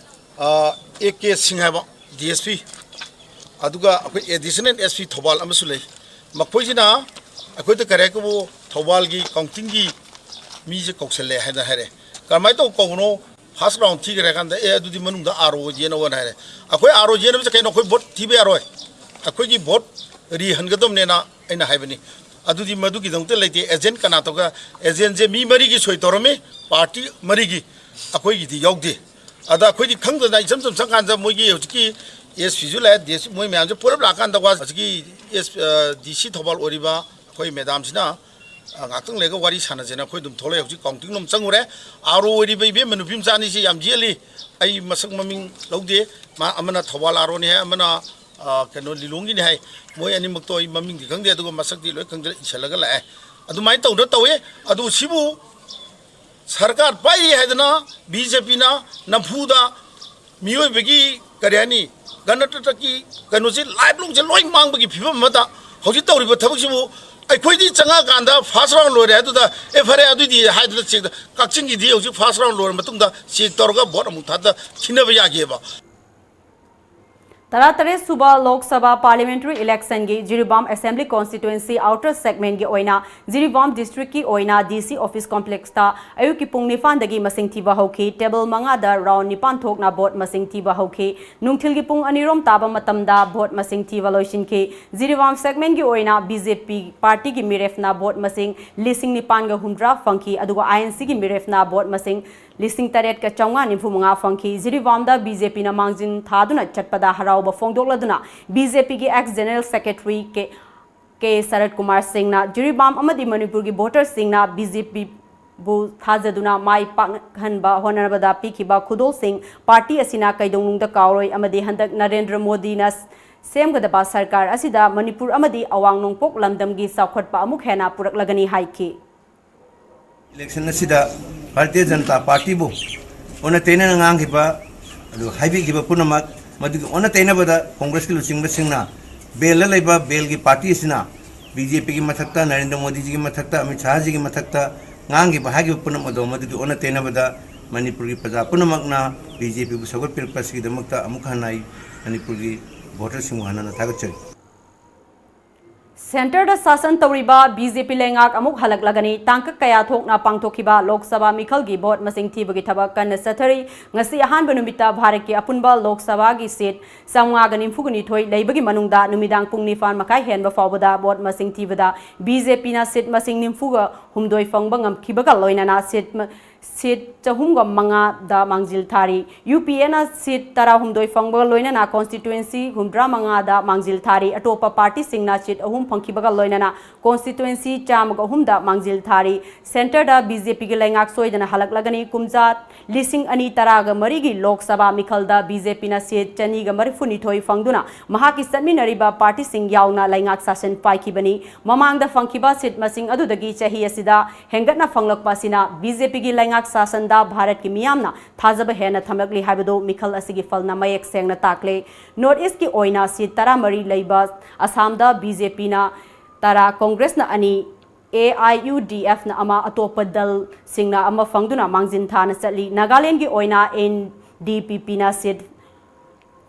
ꯑ, A K ꯁꯤꯡ ꯍꯥꯏꯕ DSP, ꯑꯗꯨꯒ ꯑꯩꯈꯣꯏ additional SP ꯊꯧꯕꯥꯜ ꯑꯃꯁꯨ ꯂꯩ꯫ ꯃꯈꯣꯏꯁꯤꯅ ꯑꯩꯈꯣꯏꯗ ꯀꯔꯤ ꯍꯥꯏꯕꯨ ꯊꯧꯕꯥꯜꯒꯤ counting ꯒꯤ ꯃꯤꯁꯦ ꯀꯧꯁꯜꯂꯦ ꯍꯥꯏꯅ ꯍꯥꯏꯔꯦ꯫ ꯀꯔꯝꯍꯥꯏꯅ ꯇꯧ ꯀꯧꯕꯅꯣ? First round ꯊꯤꯈ꯭ꯔꯦ ꯀꯥꯟꯗ, "ꯑꯦ, ꯑꯗꯨꯗꯤ ꯃꯅꯨꯡꯗ RO ꯌꯦꯟꯅꯧꯅ" ꯍꯥꯏꯔꯦ꯫ ꯑꯩꯈꯣꯏ RO ꯌꯦꯟꯅꯕꯁꯦ ꯀꯩꯅꯣ? ꯑꯩꯈꯣꯏ ꯚꯣꯠ ꯊꯤꯕ ꯌꯥꯔꯣꯏ, ꯑꯩꯈꯣꯏꯒꯤ ꯚꯣꯠ ꯔꯤꯍꯟꯒꯗꯕꯅꯦꯅ ꯑꯩꯅ ꯍꯥꯏꯕꯅꯤ꯫ ꯑꯗꯨꯗꯤ ꯃꯗꯨꯒꯤꯗꯃꯛꯇ ꯂꯩꯇꯦ꯫ Agent ꯀꯅꯥ ꯇꯧꯒ? Agent ꯁꯦ ꯃꯤ ꯃꯔꯤꯒꯤ ꯁꯣꯏ ꯇꯧꯔꯝꯃꯤ, party ꯃꯔꯤꯒꯤ, ꯑꯩꯈꯣꯏꯒꯤꯗꯤ ꯌꯥꯎꯗꯦ꯫ ꯑꯗ ꯑꯩꯈꯣꯏꯗꯤ ꯈꯪꯗꯅ ꯏꯆꯝ ꯆꯝ ꯆꯪꯀꯥꯟꯗ ꯃꯣꯏꯒꯤ ꯍꯧꯖꯤꯛꯀꯤ SP ꯁꯨ ꯂꯥꯛꯑꯦ, DS, ꯃꯣꯏ ꯃꯌꯥꯝꯁꯦ ꯄꯨꯂꯞ ꯂꯥꯛꯑꯀꯥꯟꯗ ꯋꯥ-, ꯍꯧꯖꯤꯛꯀꯤ ꯑꯦꯁ-, ꯑ, DC ꯊꯧꯕꯥꯜ ꯑꯣꯏꯔꯤꯕ ꯑꯩꯈꯣꯏ madam ꯁꯤꯅ, ꯑ, ꯉꯥꯛꯇꯪ ꯂꯩꯔꯒ ꯋꯥꯔꯤ ꯁꯥꯟꯅꯁꯦꯅ ꯑꯩꯈꯣꯏ ꯑꯗꯨꯝ ꯊꯣꯛꯂꯛꯑꯦ꯫ ꯍꯧꯖꯤꯛ counting ꯔꯣꯝ ꯆꯪꯉꯨꯔꯦ꯫ RO ꯑꯣꯏꯔꯤꯕ ꯏꯕꯦꯝꯃ ꯅꯨꯄꯤ ꯃꯆꯥ ꯑꯅꯤꯁꯤ ꯌꯥꯝ ꯌꯦꯠꯂꯤ꯫ ꯑꯩ ꯃꯁꯛ ꯃꯃꯤꯡ ꯂꯧꯗꯦ꯫ ꯃꯥ ꯑꯃꯅ ꯊꯧꯕꯥꯜ RO ꯅꯤ ꯍꯥꯏ, ꯑꯃꯅ, ꯑ, ꯀꯩꯅꯣ, ꯂꯤꯂꯣꯡꯒꯤꯅꯤ ꯍꯥꯏ꯫ ꯃꯣꯏ ꯑꯅꯤꯃꯛꯇꯣ ꯑꯩ ꯃꯃꯤꯡꯗꯤ ꯈꯪꯗꯦ, ꯑꯗꯨꯒ ꯃꯁꯛꯇꯤ ꯂꯣꯏ ꯈꯪꯖ-, ꯏꯁꯜꯂꯒ ꯂꯥꯛꯑꯦ꯫ ꯑꯗꯨꯃꯥꯏꯅ ꯇꯧꯗꯅ ꯇꯧꯋꯦ꯫ ꯑꯗꯨ ꯁꯤꯕꯨ ꯁꯔꯀꯥꯔ ꯄꯥꯏꯔꯤ ꯍꯥꯏꯗꯅ BJP ꯅ ꯅꯝꯐꯨꯗ ꯃꯤꯑꯣꯏꯕꯒꯤ, ꯀꯔꯤ ꯍꯥꯏꯅꯤ, ꯒꯅꯇꯟꯇ꯭ꯔꯒꯤ ꯀꯩꯅꯣꯁꯤ, ꯂꯥꯏꯐ ꯂꯣꯡꯁꯦ ꯂꯣꯏ ꯃꯥꯡꯕꯒꯤ ꯐꯤꯕꯝ ꯑꯃꯗ ꯍꯧꯖꯤꯛ ꯇꯧꯔꯤꯕ ꯊꯕꯛꯁꯤꯕꯨ, ꯑꯩꯈꯣꯏꯗꯤ ꯆꯪꯉꯛꯑꯀꯥꯟꯗ ꯐꯥꯔꯁ ꯔꯥꯎꯟ ꯂꯣꯏꯔꯦ, ꯑꯗꯨꯗ ꯑꯦ ꯐꯔꯦ ꯑꯗꯨꯏꯗꯤ ꯍꯥꯏꯗꯅ ꯆꯦꯛꯇ, ꯀꯛꯆꯤꯡꯒꯤꯗꯤ ꯍꯧꯖꯤꯛ ꯐꯥꯔꯁ ꯔꯥꯎꯟ ꯂꯣꯏꯔ ꯃꯇꯨꯡꯗ ꯆꯦꯛ ꯇꯧꯔꯒ ꯚꯣꯠ ꯑꯃꯨꯛ ꯊꯥꯗ ꯊꯤꯅꯕ ꯌꯥꯒꯦꯕ꯫ ꯇꯔꯥꯇꯔꯦꯠ ꯁꯨꯕ Lok Sabha parliamentary ꯏꯂꯦꯛꯁꯟꯒꯤ Jiribam assembly ꯀꯣꯟꯁꯇꯤꯇ꯭ꯋꯦꯟꯁꯤ outer ꯁꯦꯒꯃꯦꯟꯒꯤ ꯑꯣꯏꯅ ꯖꯤꯔꯤꯕꯥꯝ ꯗꯤꯁꯇ꯭ꯔꯤꯛꯀꯤ ꯑꯣꯏꯅ ꯗꯤ ꯁꯤ ꯑꯣꯐꯤꯁ ꯀꯣꯝꯄ꯭ꯂꯦꯛꯁꯇ ꯑꯌꯨꯛꯀꯤ ꯄꯨꯡ ꯅꯤꯄꯥꯟꯗꯒꯤ ꯃꯁꯤꯡ ꯊꯤꯕ ꯍꯧꯈꯤ꯫ ꯇꯦꯕꯜ ꯃꯉꯥꯗ ꯔꯥꯎꯟ ꯅꯤꯄꯥꯟ ꯊꯣꯛꯅ ꯚꯣꯠ ꯃꯁꯤꯡ ꯊꯤꯕ ꯍꯧꯈꯤ꯫ ꯅꯨꯡꯊꯤꯜꯒꯤ ꯄꯨꯡ ꯑꯅꯤꯔꯣꯝ ꯇꯥꯕ ꯃꯇꯝꯗ ꯚꯣꯠ ꯃꯁꯤꯡ ꯊꯤꯕ ꯂꯣꯏꯁꯤꯟꯈꯤ꯫ ꯖꯤꯔꯤꯕꯥꯝ ꯁꯦꯒꯃꯦꯟꯒꯤ ꯑꯣꯏꯅ ꯕꯤ ꯖꯦ ꯄꯤ ꯄꯥꯔꯇꯤꯒꯤ ꯃꯤꯔꯦꯞꯅ ꯚꯣꯠ ꯃꯁꯤꯡ ꯂꯤꯁꯤꯡ ꯅꯤꯄꯥꯟꯒ ꯍꯨꯝꯗ꯭ꯔꯥ ꯐꯪꯈꯤ, ꯑꯗꯨꯒ ꯑꯥꯏ ꯑꯦꯟ ꯁꯤꯒꯤ ꯃꯤꯔꯦꯞꯅ ꯚꯣꯠ ꯃꯁꯤꯡ ꯂꯤꯁꯤꯡ ꯇꯔꯦꯠꯀ ꯆꯥꯝꯃꯉꯥ ꯅꯤꯐꯨ ꯃꯉꯥ ꯐꯪꯈꯤ꯫ ꯖꯤꯔꯤꯕꯥꯝꯗ ꯕꯤ ꯖꯦ ꯄꯤꯅ ꯃꯥꯡꯖꯤꯟ ꯊꯥꯗꯨꯅ ꯆꯠꯄꯗ ꯍꯔꯥꯎꯕ ꯐꯣꯡꯗꯣꯛꯂꯗꯨꯅ ꯕꯤ ꯖꯦ ꯄꯤꯒꯤ ꯑꯦꯛꯁ ꯖꯦꯅꯔꯦꯜ ꯁꯦꯀ꯭ꯔꯦꯇꯔꯤ ꯀꯦ, ꯀꯦ ꯁꯔꯠ ꯀꯨꯃꯥꯔ ꯁꯤꯡꯅ ꯖꯤꯔꯤꯕꯥꯝ ꯑꯃꯗꯤ ꯃꯅꯤꯄꯨꯔꯒꯤ ꯚꯣꯇꯔꯁꯤꯡꯅ ꯕꯤ ꯖꯦ ꯄꯤꯕꯨ ꯊꯥꯖꯗꯨꯅ ꯃꯥꯏ ꯄꯥꯛꯍꯟꯕ ꯍꯣꯠꯅꯕꯗ ꯄꯤꯈꯤꯕ ꯈꯨꯗꯣꯜꯁꯤꯡ ꯄꯥꯔꯇꯤ ꯑꯁꯤꯅ ꯀꯩꯗꯧꯅꯨꯡꯗ ꯀꯥꯎꯔꯣꯏ ꯑꯃꯗꯤ ꯍꯟꯗꯛ ꯅꯔꯦꯟꯗ꯭ꯔ ꯃꯣꯗꯤꯅ ꯁꯦꯝꯒꯗꯕ ꯁꯔꯀꯥꯔ ꯑꯁꯤꯗ ꯃꯅꯤꯄꯨꯔ ꯑꯃꯗꯤ ꯑꯋꯥꯡ ꯅꯣꯡꯄꯣꯛ ꯂꯝꯗꯝꯒꯤ ꯆꯥꯎꯈꯠꯄ ꯑꯃꯨꯛ ꯍꯦꯟꯅ ꯄꯨꯔꯛꯂꯒꯅꯤ ꯍꯥꯏꯈꯤ꯫ ꯏꯂꯦꯛꯁꯟ ꯑꯁꯤꯗ ꯚꯥꯔꯇꯤꯌ ꯖꯅꯇꯥ ꯄꯥꯔꯇꯤꯕꯨ ꯑꯣꯟꯅ ꯇꯩꯅꯅ ꯉꯥꯡꯈꯤꯕ, ꯑꯗꯨ ꯍꯥꯏꯕꯤꯈꯤꯕ ꯄꯨꯝꯅꯃꯛ, ꯃꯗꯨꯒꯤ ꯑꯣꯟꯅ ꯇꯩꯅꯕꯗ ꯀꯣꯡꯒ꯭ꯔꯦꯁꯀꯤ ꯂꯨꯆꯤꯡꯕꯁꯤꯡꯅ ꯕꯦꯜꯗ ꯂꯩꯕ ꯕꯦꯜꯒꯤ ꯄꯥꯔꯇꯤ ꯑꯁꯤꯅ ꯕꯤ ꯖꯦ ꯄꯤꯒꯤ ꯃꯊꯛꯇ, ꯅꯔꯦꯟꯗ꯭ꯔ ꯃꯣꯗꯤꯖꯤꯒꯤ ꯃꯊꯛꯇ, ꯑꯃꯤꯠ ꯁꯥꯍꯖꯤꯒꯤ ꯃꯊꯛꯇ ꯉꯥꯡꯈꯤꯕ ꯍꯥꯏꯈꯤꯕ ꯄꯨꯝꯅꯃꯛ ꯑꯗꯣ ꯃꯗꯨꯒꯤ ꯑꯣꯟꯅ ꯇꯩꯅꯕꯗ ꯃꯅꯤꯄꯨꯔꯒꯤ ꯄ꯭ꯔꯖꯥ ꯄꯨꯝꯅꯃꯛꯅ ꯕꯤ ꯖꯦ ꯄꯤꯕꯨ ꯁꯧꯒꯠꯄꯤꯔꯛꯄ ꯑꯁꯤꯒꯤꯗꯃꯛꯇ ꯑꯃꯨꯛ ꯍꯟꯅ ꯑꯩ ꯃꯅꯤꯄꯨꯔꯒꯤ ꯚꯣꯇꯔꯁꯤꯡꯕꯨ ꯍꯟꯅ ꯍꯟꯅ ꯊꯥꯒꯠꯆꯔꯤ꯫ ꯁꯦꯟꯇꯔꯗ ꯁꯥꯁꯟ ꯇꯧꯔꯤꯕ ꯕꯤ ꯖꯦ ꯄꯤ ꯂꯩꯉꯥꯛ ꯑꯃꯨꯛ ꯍꯜꯂꯛꯂꯒꯅꯤ꯫ ꯇꯥꯡꯀꯛ ꯀꯌꯥ ꯊꯣꯛꯅ ꯄꯥꯡꯊꯣꯛꯈꯤꯕ ꯂꯣꯛ ꯁꯚꯥ ꯃꯤꯈꯜꯒꯤ ꯚꯣꯠ ꯃꯁꯤꯡ ꯊꯤꯕꯒꯤ ꯊꯕꯛ ꯀꯟꯅ ꯆꯠꯊꯔꯤ꯫ ꯉꯁꯤ ꯑꯍꯥꯟꯕ ꯅꯨꯃꯤꯠꯇ ꯚꯥꯔꯠꯀꯤ ꯑꯄꯨꯟꯕ ꯂꯣꯛ ꯁꯚꯥꯒꯤ ꯁꯤꯠ ꯆꯥꯝꯃꯉꯥꯒ ꯅꯤꯐꯨꯒ ꯅꯤꯊꯣꯏ ꯂꯩꯕꯒꯤ ꯃꯅꯨꯡꯗ ꯅꯨꯃꯤꯗꯥꯡ ꯄꯨꯡ ꯅꯤꯄꯥꯟ ꯃꯈꯥꯏ ꯍꯦꯟꯕ ꯐꯥꯎꯕꯗ ꯚꯣꯠ ꯃꯁꯤꯡ ꯊꯤꯕꯗ ꯕꯤ ꯖꯦ ꯄꯤꯅ ꯁꯤꯠ ꯃꯁꯤꯡ ꯅꯤꯐꯨꯒ ꯍꯨꯝꯗꯣꯏ ꯐꯪꯕ ꯉꯝꯈꯤꯕꯒ ꯂꯣꯏꯅꯅ ꯁꯤꯠ ꯃ-, ꯁꯤꯠ ꯆꯍꯨꯝꯒ ꯃꯉꯥꯗ ꯃꯥꯡꯖꯤꯜ ꯊꯥꯔꯤ꯫ ꯌꯨ ꯄꯤ ꯑꯦꯅ ꯁꯤꯠ ꯇꯔꯥꯍꯨꯝꯗꯣꯏ ꯐꯪꯕꯒ ꯂꯣꯏꯅꯅ ꯀꯣꯟꯁꯇꯤꯇ꯭ꯋꯦꯟꯁꯤ ꯍꯨꯝꯗ꯭ꯔꯥ ꯃꯉꯥꯗ ꯃꯥꯡꯖꯤꯜ ꯊꯥꯔꯤ꯫ ꯑꯇꯣꯞꯄ ꯄꯥꯔꯇꯤꯁꯤꯡꯅ ꯁꯤꯠ ꯑꯍꯨꯝ ꯐꯪꯈꯤꯕꯒ ꯂꯣꯏꯅꯅ ꯀꯣꯟꯁꯇꯤꯇ꯭ꯋꯦꯟꯁꯤ ꯆꯥꯝꯃꯒ ꯑꯍꯨꯝꯗ ꯃꯥꯡꯖꯤꯜ ꯊꯥꯔꯤ꯫ ꯁꯦꯟꯇꯔꯗ ꯕꯤ ꯖꯦ ꯄꯤꯒꯤ ꯂꯩꯉꯥꯛ ꯁꯣꯏꯗꯅ ꯍꯜꯂꯛꯂꯒꯅꯤ꯫ ꯀꯨꯝꯖꯥ ꯂꯤꯁꯤꯡ ꯑꯅꯤ ꯇꯔꯥꯒ ꯃꯔꯤꯒꯤ ꯂꯣꯛ ꯁꯚꯥ ꯃꯤꯈꯜꯗ ꯕꯤ ꯖꯦ ꯄꯤꯅ ꯁꯤꯠ ꯆꯅꯤꯒ ꯃꯔꯤꯐꯨꯅꯤꯊꯣꯏ ꯐꯪꯗꯨꯅ ꯃꯍꯥꯛꯀꯤ ꯆꯠꯃꯤꯟꯅꯔꯤꯕ ꯄꯥꯔꯇꯤꯁꯤꯡ ꯌꯥꯎꯅ ꯂꯩꯉꯥꯛ ꯁꯥꯁꯟ ꯄꯥꯏꯈꯤꯕꯅꯤ꯫ ꯃꯃꯥꯡꯗ ꯐꯪꯈꯤꯕ ꯁꯤꯠ ꯃꯁꯤꯡ ꯑꯗꯨꯗꯒꯤ ꯆꯍꯤ ꯑꯁꯤꯗ ꯍꯦꯟꯒꯠꯅ ꯐꯪꯂꯛꯄ ꯑꯁꯤꯅ ꯕꯤ ꯖꯦ ꯄꯤꯒꯤ ꯂꯩꯉꯥꯛ ꯁꯥꯁꯟꯗ ꯚꯥꯔꯠꯀꯤ ꯃꯤꯌꯥꯝꯅ ꯊꯥꯖꯕ ꯍꯦꯟꯅ ꯊꯝꯂꯛꯂꯤ ꯍꯥꯏꯕꯗꯨ ꯃꯤꯈꯜ ꯑꯁꯤꯒꯤ ꯐꯜꯅ ꯃꯌꯦꯛ ꯁꯦꯡꯅ ꯇꯥꯛꯂꯦ꯫ ꯅꯣꯔꯠ ꯏꯁ꯭ꯠꯀꯤ ꯑꯣꯏꯅ ꯁꯤꯠ ꯇꯔꯥꯃꯔꯤ ꯂꯩꯕ ꯑꯁꯥꯝꯗ ꯕꯤ ꯖꯦ ꯄꯤꯅ ꯇꯔꯥ, ꯀꯣꯡꯒ꯭ꯔꯦꯁꯅ ꯑꯅꯤ, ꯑꯦ ꯑꯥꯏ ꯌꯨ ꯗꯤ ꯑꯦꯐꯅ ꯑꯃ, ꯑꯇꯣꯞꯄ ꯗꯜꯁꯤꯡꯅ ꯑꯃ ꯐꯪꯗꯨꯅ ꯃꯥꯡꯖꯤꯟ ꯊꯥꯅ ꯆꯠꯂꯤ꯫ ꯅꯥꯒꯥꯂꯦꯟꯒꯤ ꯑꯣꯏꯅ ꯑꯦꯟ ꯗꯤ ꯄꯤ ꯄꯤꯅ ꯁꯤꯠ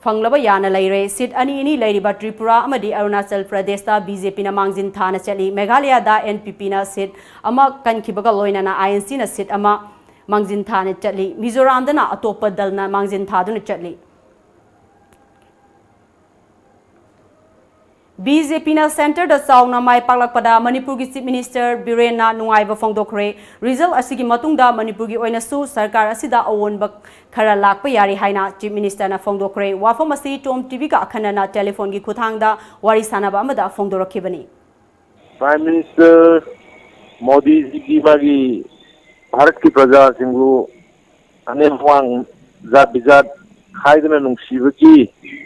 ꯐꯪꯂꯕ ꯌꯥꯅ ꯂꯩꯔꯦ꯫ ꯁꯤꯠ ꯑꯅꯤ ꯑꯅꯤ ꯂꯩꯔꯤꯕ ꯇ꯭ꯔꯤꯄꯨꯔꯥ ꯑꯃꯗꯤ ꯑꯔꯨꯅꯥꯆꯜ ꯄ꯭ꯔꯗꯦꯁꯇ ꯕꯤ ꯖꯦ ꯄꯤꯅ ꯃꯥꯡꯖꯤꯟ ꯊꯥꯅ ꯆꯠꯂꯤ꯫ ꯃꯦꯘꯥꯂꯌꯥꯗ ꯑꯦꯟ ꯄꯤ ꯄꯤꯅ ꯁꯤꯠ ꯑꯃ ꯀꯟꯈꯤꯕꯒ ꯂꯣꯏꯅꯅ ꯑꯥꯏ ꯑꯦꯟ ꯁꯤꯅ ꯁꯤꯠ ꯑꯃ ꯃꯥꯡꯖꯤꯟ ꯊꯥꯅ ꯆꯠꯂꯤ꯫ ꯃꯤꯖꯣꯔꯥꯝꯗꯅ ꯑꯇꯣꯞꯄ ꯗꯜꯅ ꯃꯥꯡꯖꯤꯟ ꯊꯥꯗꯨꯅ ꯆꯠꯂꯤ꯫ ꯕꯤ ꯖꯦ ꯄꯤꯅ ꯁꯦꯟꯇꯔꯗ ꯆꯥꯎꯅ ꯃꯥꯏ ꯄꯥꯛꯂꯛꯄꯗ ꯃꯅꯤꯄꯨꯔꯒꯤ ꯆꯤꯐ ꯃꯤꯅꯤꯁꯇꯔ ꯕꯤꯔꯦꯟꯅ ꯅꯨꯡꯉꯥꯏꯕ ꯐꯣꯡꯗꯣꯛꯈ꯭ꯔꯦ꯫ ꯔꯤꯖꯜ ꯑꯁꯤꯒꯤ ꯃꯇꯨꯡꯗ ꯃꯅꯤꯄꯨꯔꯒꯤ ꯑꯣꯏꯅꯁꯨ ꯁꯔꯀꯥꯔ ꯑꯁꯤꯗ ꯑꯑꯣꯟꯕ ꯈꯔ ꯂꯥꯛꯄ ꯌꯥꯔꯤ ꯍꯥꯏꯅ ꯆꯤꯐ ꯃꯤꯅꯤꯁꯇꯔꯅ ꯐꯣꯡꯗꯣꯛꯈ꯭ꯔꯦ꯫ ꯋꯥꯐꯝ ꯑꯁꯤ ꯇꯣꯝ ꯇꯤ ꯚꯤꯒ ꯑꯈꯟꯅꯅ ꯇꯦꯂꯤꯐꯣꯟꯒꯤ ꯈꯨꯠꯊꯥꯡꯗ ꯋꯥꯔꯤ ꯁꯥꯟꯅꯕ ꯑꯃꯗ ꯐꯣꯡꯗꯣꯔꯛꯈꯤꯕꯅꯤ꯫ ꯄ꯭ꯔꯥꯏꯝ ꯃꯤꯅꯤꯁꯇꯔ ꯃꯣꯗꯤꯖꯤꯒꯤ ꯃꯥꯒꯤ ꯚꯥꯔꯠꯀꯤ ꯄ꯭ꯔꯖꯥꯁꯤꯡꯕꯨ ꯑꯅꯦꯝ ꯑꯋꯥꯡ, ꯖꯥꯠ ꯕꯤꯖꯥꯠ ꯈꯥꯏꯗꯅ ꯅꯨꯡꯁꯤꯕꯒꯤ,